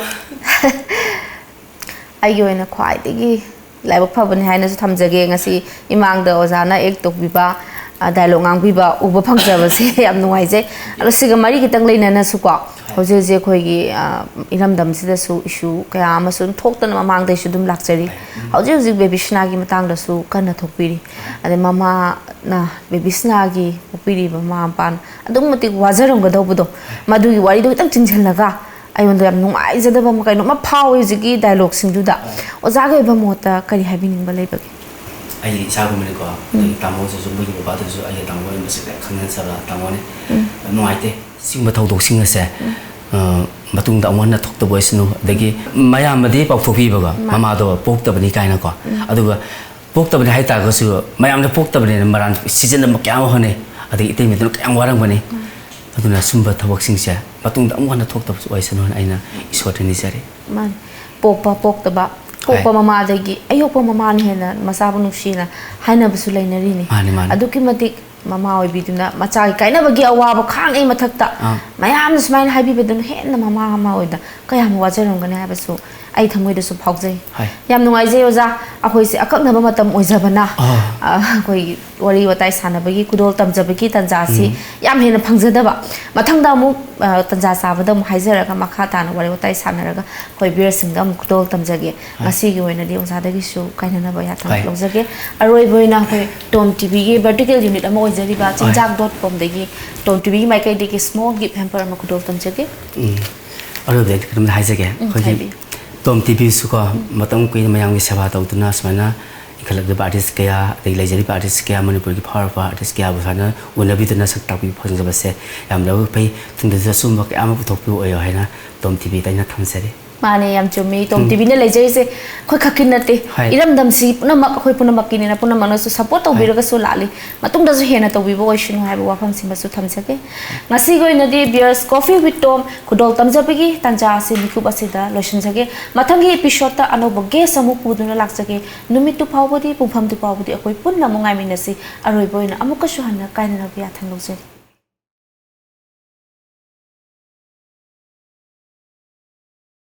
ꯑꯩꯒꯤ ꯑꯣꯏꯅ ꯈ꯭ꯋꯥꯏꯗꯒꯤ ꯂꯥꯏꯕꯛ ꯐꯕꯅꯤ ꯍꯥꯏꯅꯁꯨ ꯊꯝꯖꯒꯦ꯫ ꯉꯁꯤ ꯏꯃꯥꯡꯗ ꯑꯣꯖꯥꯅ ꯑꯦꯛ ꯇꯧꯕꯤꯕ, ꯑ, ꯗꯥꯏꯂꯣꯒ ꯉꯥꯡꯕꯤꯕ ꯎꯕ ꯐꯪꯖꯕꯁꯦ ꯌꯥꯝ ꯅꯨꯡꯉꯥꯏꯖꯩ꯫ ꯑꯗꯣ ꯁꯤꯒ ꯃꯔꯤ ꯈꯤꯇꯪ ꯂꯩꯅꯅꯁꯨꯀꯣ, ꯍꯧꯖꯤꯛ ꯍꯧꯖꯤꯛ ꯑꯩꯈꯣꯏꯒꯤ, ꯑ, ꯏꯔꯝꯗꯝꯁꯤꯗꯁꯨ ꯏꯁꯨ ꯀꯌꯥ ꯑꯃꯁꯨ ꯑꯗꯨꯝ ꯊꯣꯛꯇꯅ ꯃꯃꯥꯡꯗꯩꯁꯨ ꯑꯗꯨꯝ ꯂꯥꯛꯆꯔꯤ꯫ ꯍꯧꯖꯤꯛ ꯍꯧꯖꯤꯛ ꯕꯦꯕꯤ ꯁꯤꯅꯥꯒꯤ ꯃꯇꯥꯡꯗꯁꯨ ꯀꯟꯅ ꯊꯣꯛꯄꯤꯔꯤ꯫ ꯑꯗꯩ ꯃꯃꯥꯅ ꯕꯦꯕꯤ ꯁꯤꯅꯥꯒꯤ ꯄꯣꯛꯄꯤꯔꯤꯕ ꯃꯃꯥ ꯃꯄꯥꯅ ꯑꯗꯨꯛꯀꯤ ꯃꯇꯤꯛ ꯋꯥꯖꯔꯝꯒꯗꯧꯕꯗꯣ, ꯃꯗꯨꯒꯤ ꯋꯥꯔꯤꯗꯣ ꯈꯤꯇꯪ ꯆꯤꯡꯁꯤꯜꯂꯒ ꯑꯩꯉꯣꯟꯗ ꯌꯥꯝ ꯅꯨꯡꯉꯥꯏꯖꯗꯕ ꯑꯃ, ꯀꯩꯅꯣꯝꯃ ꯐꯥꯎꯋꯦ ꯍꯧꯖꯤꯛꯀꯤ ꯗꯥꯏꯂꯣꯒꯁꯤꯡꯗꯨꯗ꯫ ꯑꯣꯖꯥꯒꯤ ꯑꯣꯏꯕ ꯃꯣꯠꯇ ꯀꯔꯤ ꯍꯥꯏꯕꯤꯅꯤꯡꯕ ꯂꯩꯕꯒꯦ? ꯑꯩꯒꯤ ꯏꯆꯥꯒꯨꯝꯕꯅꯤꯀꯣ꯫ ꯑꯗꯒꯤ ꯇꯥꯃꯣꯁꯤꯁꯨ, ꯃꯣꯏꯒꯤ ꯕꯕꯥꯗꯨꯁꯨ ꯑꯩꯒ ꯇꯥꯃꯣ ꯑꯣꯏꯅ ꯃꯁꯛ ꯈꯪꯅꯖꯕ ꯇꯥꯃꯣꯅꯤ꯫ ꯌꯥꯝ ꯅꯨꯡꯉꯥꯏꯇꯦ꯫ ꯁꯤꯒꯨꯝꯕ ꯊꯧꯗꯣꯛꯁꯤꯡ ꯑꯁꯦ, ꯑ, ꯃꯇꯨꯡꯗ ꯑꯃꯨꯛ ꯍꯟꯅ ꯊꯣꯛꯇꯕ ꯑꯣꯏꯁꯅꯨ꯫ ꯑꯗꯒꯤ ꯃꯌꯥꯝꯅꯗꯤ ꯄꯥꯎꯊꯣꯛꯄꯤꯕꯀꯣ, ꯃꯃꯥꯗꯣ ꯄꯣꯛꯇꯕꯅꯤ ꯀꯥꯏꯅꯀꯣ꯫ ꯑꯗꯨꯒ ꯄꯣꯛꯇꯕꯅꯤ ꯍꯥꯏ ꯇꯥꯔꯒꯁꯨ ꯃꯌꯥꯝꯅ ꯄꯣꯛꯇꯕꯅꯦꯅ ꯃꯔꯥꯟ ꯁꯤꯖꯤꯟꯅꯕ ꯀꯌꯥ ꯑꯃ ꯍꯣꯠꯅꯩ꯫ ꯑꯗꯒꯤ ꯏꯇꯩꯃꯗꯨꯅ ꯀꯌꯥꯝ ꯋꯥꯔꯝꯒꯅꯤ꯫ ꯑꯗꯨꯅ ꯁꯨꯝꯕ ꯊꯕꯛꯁꯤꯡꯁꯦ ꯃꯇꯨꯡꯗ ꯑꯃꯨꯛ ꯍꯟꯅ ꯊꯣꯛꯇꯕꯁꯨ ꯑꯣꯏꯁꯅꯨꯅ ꯑꯩꯅ ꯏꯁꯣꯔꯗ ꯅꯤꯖꯔꯤ꯫ ꯃꯥꯅꯤ꯫ ꯄꯣꯛꯄ ꯄꯣꯛꯇꯕ, ꯄꯣꯛꯄ ꯍꯣꯏ꯫ ꯃꯃꯥꯗꯒꯤ ꯑꯌꯣꯛꯄ ꯃꯃꯥꯅ ꯍꯦꯟꯅ ꯃꯆꯥꯕꯨ ꯅꯨꯡꯁꯤꯅ ꯍꯥꯏꯅꯕꯁꯨ ꯂꯩꯅꯔꯤꯅꯤ꯫ ꯃꯥꯅꯤ, ꯃꯥꯅꯤ꯫ ꯑꯗꯨꯛꯀꯤ ꯃꯇꯤꯛ ꯃꯃꯥ ꯑꯣꯏꯕꯤꯗꯨꯅ ꯃꯆꯥꯒꯤ ꯀꯥꯏꯅꯕꯒꯤ ꯑꯋꯥꯕ ꯈꯥꯡꯉꯩ ꯃꯊꯛꯇ ꯑꯥ꯫ ꯃꯌꯥꯝꯅ ꯁꯨꯃꯥꯏꯅ ꯍꯥꯏꯕꯤꯕꯗꯨꯅ ꯍꯦꯟꯅ ꯃꯃꯥ ꯑꯃ ꯑꯣꯏꯅ ꯀꯌꯥꯝ ꯋꯥꯖꯔꯝꯒꯅꯤ ꯍꯥꯏꯕꯁꯨ ꯑꯩ ꯊꯃꯣꯏꯗꯁꯨ ꯐꯥꯎꯖꯩ꯫ ꯍꯣꯏ꯫ ꯌꯥꯝ ꯅꯨꯡꯉꯥꯏꯖꯩ ꯑꯣꯖꯥ, ꯑꯩꯈꯣꯏꯁꯦ ꯑꯀꯛꯅꯕ ꯃꯇꯝ ꯑꯣꯏꯖꯕꯅ ꯑꯥ꯫ ꯑ, ꯑꯩꯈꯣꯏꯒꯤ ꯋꯥꯔꯤ ꯋꯥꯇꯥꯏ ꯁꯥꯟꯅꯕꯒꯤ ꯈꯨꯗꯣꯜ ꯇꯝꯖꯕꯒꯤ ꯇꯥꯟꯖꯥ ꯑꯁꯤ ꯌꯥꯝ ꯍꯦꯟꯅ ꯐꯪꯖꯗꯕ꯫ ꯃꯊꯪꯗ ꯑꯃꯨꯛ ꯑ, ꯇꯥꯟꯖꯥ ꯆꯥꯕꯗ ꯑꯃꯨꯛ ꯍꯥꯏꯖꯔꯒ ꯃꯈꯥ ꯇꯥꯅ ꯋꯥꯔꯤ ꯋꯥꯇꯥꯏ ꯁꯥꯟꯅꯔꯒ ꯑꯩꯈꯣꯏ ꯚꯤꯌꯔꯁꯤꯡꯗ ꯑꯃꯨꯛ ꯈꯨꯗꯣꯜ ꯇꯝꯖꯒꯦ꯫ ꯍꯣꯏ꯫ ꯉꯁꯤꯒꯤ ꯑꯣꯏꯅꯗꯤ ꯑꯣꯖꯥꯗꯒꯤꯁꯨ ꯀꯥꯏꯅꯅꯕ ꯌꯥꯊꯪ ꯍꯣꯏ꯫ ꯂꯧꯖꯒꯦ꯫ ꯑꯔꯣꯏꯕ ꯑꯣꯏꯅ ꯑꯩꯈꯣꯏ ꯇꯣꯝ ꯇꯤꯚꯤꯒꯤ ꯚꯔꯇꯤꯀꯦꯜ ꯌꯨꯅꯤꯠ ꯑꯃ ꯑꯣꯏꯖꯔꯤꯕ ꯆꯤꯟꯖꯥꯛ ꯗꯣꯠ ꯀꯣꯝꯗꯒꯤ ꯇꯣꯝ ꯇꯤꯚꯤꯒꯤ ꯃꯥꯏꯀꯩꯗꯒꯤ ꯁ꯭ꯃꯣꯜ ꯒꯤꯐ ꯍꯦꯝꯄꯔ ꯑꯃ ꯈꯨꯗꯣꯜ ꯇꯝꯖꯒꯦ꯫ ꯎꯝ꯫ ꯑꯔꯣꯏꯕꯗ ꯑꯩ ꯀꯩꯅꯣꯝꯇ ꯍꯥꯏꯖꯒꯦ꯫ ꯎꯝ, ꯑꯩꯈꯣꯏꯒꯤ ꯍꯥꯏꯕꯤꯌꯨ꯫ ꯇꯣꯝ ꯇꯤꯚꯤꯁꯨꯀꯣ ꯃꯇꯝ ꯀꯨꯏꯅ ꯃꯌꯥꯝꯒꯤ ꯁꯦꯕꯥ ꯇꯧꯗꯨꯅ ꯁꯨꯃꯥꯏꯅ ꯏꯟꯈꯠꯂꯛꯂꯤꯕ ꯑꯥꯔꯇꯤꯁ ꯀꯌꯥ, ꯑꯗꯒꯤ ꯂꯩꯖꯔꯤꯕ ꯑꯥꯔꯇꯤꯁ ꯀꯌꯥ, ꯃꯅꯤꯄꯨꯔꯒꯤ ꯐꯥꯎꯔꯕ ꯑꯥꯔꯇꯤꯁ ꯀꯌꯥꯕꯨ ꯁꯨꯃꯥꯏꯅ ꯎꯅꯕꯤꯗꯨꯅ ꯁꯛ ꯇꯥꯛꯄꯤ ꯐꯪꯖꯕꯁꯦ ꯌꯥꯝ ꯂꯥꯏꯕꯛ ꯐꯩ꯫ ꯇꯨꯡꯗꯁꯨ ꯑꯁꯨꯝꯕ ꯀꯌꯥ ꯑꯃ ꯄꯨꯊꯣꯛꯄꯤꯌꯨ ꯑꯣꯏꯌꯣ ꯍꯥꯏꯅ ꯇꯣꯝ ꯇꯤꯚꯤꯗ ꯑꯩꯅ ꯊꯝꯖꯔꯤ꯫ ꯃꯥꯅꯦ, ꯌꯥꯝ ꯆꯨꯝꯃꯤ꯫ ꯇꯣꯝ ꯇꯤꯚꯤꯅ ꯂꯩꯖꯔꯤꯁꯦ ꯑꯩꯈꯣꯏ ꯈꯛꯀꯤ ꯅꯠꯇꯦ꯫ ꯍꯣꯏ꯫ ꯏꯔꯝꯗꯝꯁꯤ ꯄꯨꯝꯅꯃꯛ ꯑꯩꯈꯣꯏ ꯄꯨꯝꯅꯃꯛꯀꯤꯅꯤꯅ ꯄꯨꯝꯅꯃꯛꯅꯁꯨ ꯁꯞꯄꯣꯔꯠ ꯇꯧꯕꯤꯔꯒꯁꯨ ꯂꯥꯛꯂꯤ꯫ ꯃꯇꯨꯡꯗꯁꯨ ꯍꯦꯟꯅ ꯇꯧꯕꯤꯕ ꯑꯣꯏꯁꯅꯨ ꯍꯥꯏꯕ ꯋꯥꯐꯝꯁꯤꯃꯁꯨ ꯊꯝꯖꯒꯦ꯫ ꯉꯁꯤꯒꯤ ꯑꯣꯏꯅꯗꯤ ꯚꯤꯌꯔꯁ ꯀꯣꯐꯤ ꯋꯤꯠ ꯇꯣꯝ ꯈꯨꯗꯣꯜ ꯇꯝꯖꯕꯒꯤ ꯇꯥꯟꯖꯥ ꯑꯁꯤ ꯃꯤꯀꯨꯞ ꯑꯁꯤꯗ ꯂꯣꯏꯁꯤꯟꯖꯒꯦ꯫ ꯃꯊꯪꯒꯤ ꯑꯦꯄꯤꯁꯣꯗꯇ ꯑꯅꯧꯕ ꯒꯦꯁ ꯑꯃꯨꯛ ꯄꯨꯗꯨꯅ ꯂꯥꯛꯆꯒꯦ꯫ ꯅꯨꯃꯤꯠꯇꯨ ꯐꯥꯎꯕꯗꯤ, ꯄꯨꯡꯐꯝꯗꯨ ꯐꯥꯎꯕꯗꯤ ꯑꯩꯈꯣꯏ ꯄꯨꯟꯅ ꯑꯃꯨꯛ ꯉꯥꯏꯃꯤꯟꯅꯁꯤ꯫ ꯑꯔꯣꯏꯕ ꯑꯣꯏꯅ ꯑꯃꯨꯛꯀꯁꯨ ꯍꯟꯅ ꯀꯥꯏꯅꯅꯕ ꯌꯥꯊꯪ ꯂꯧꯖꯔꯤ꯫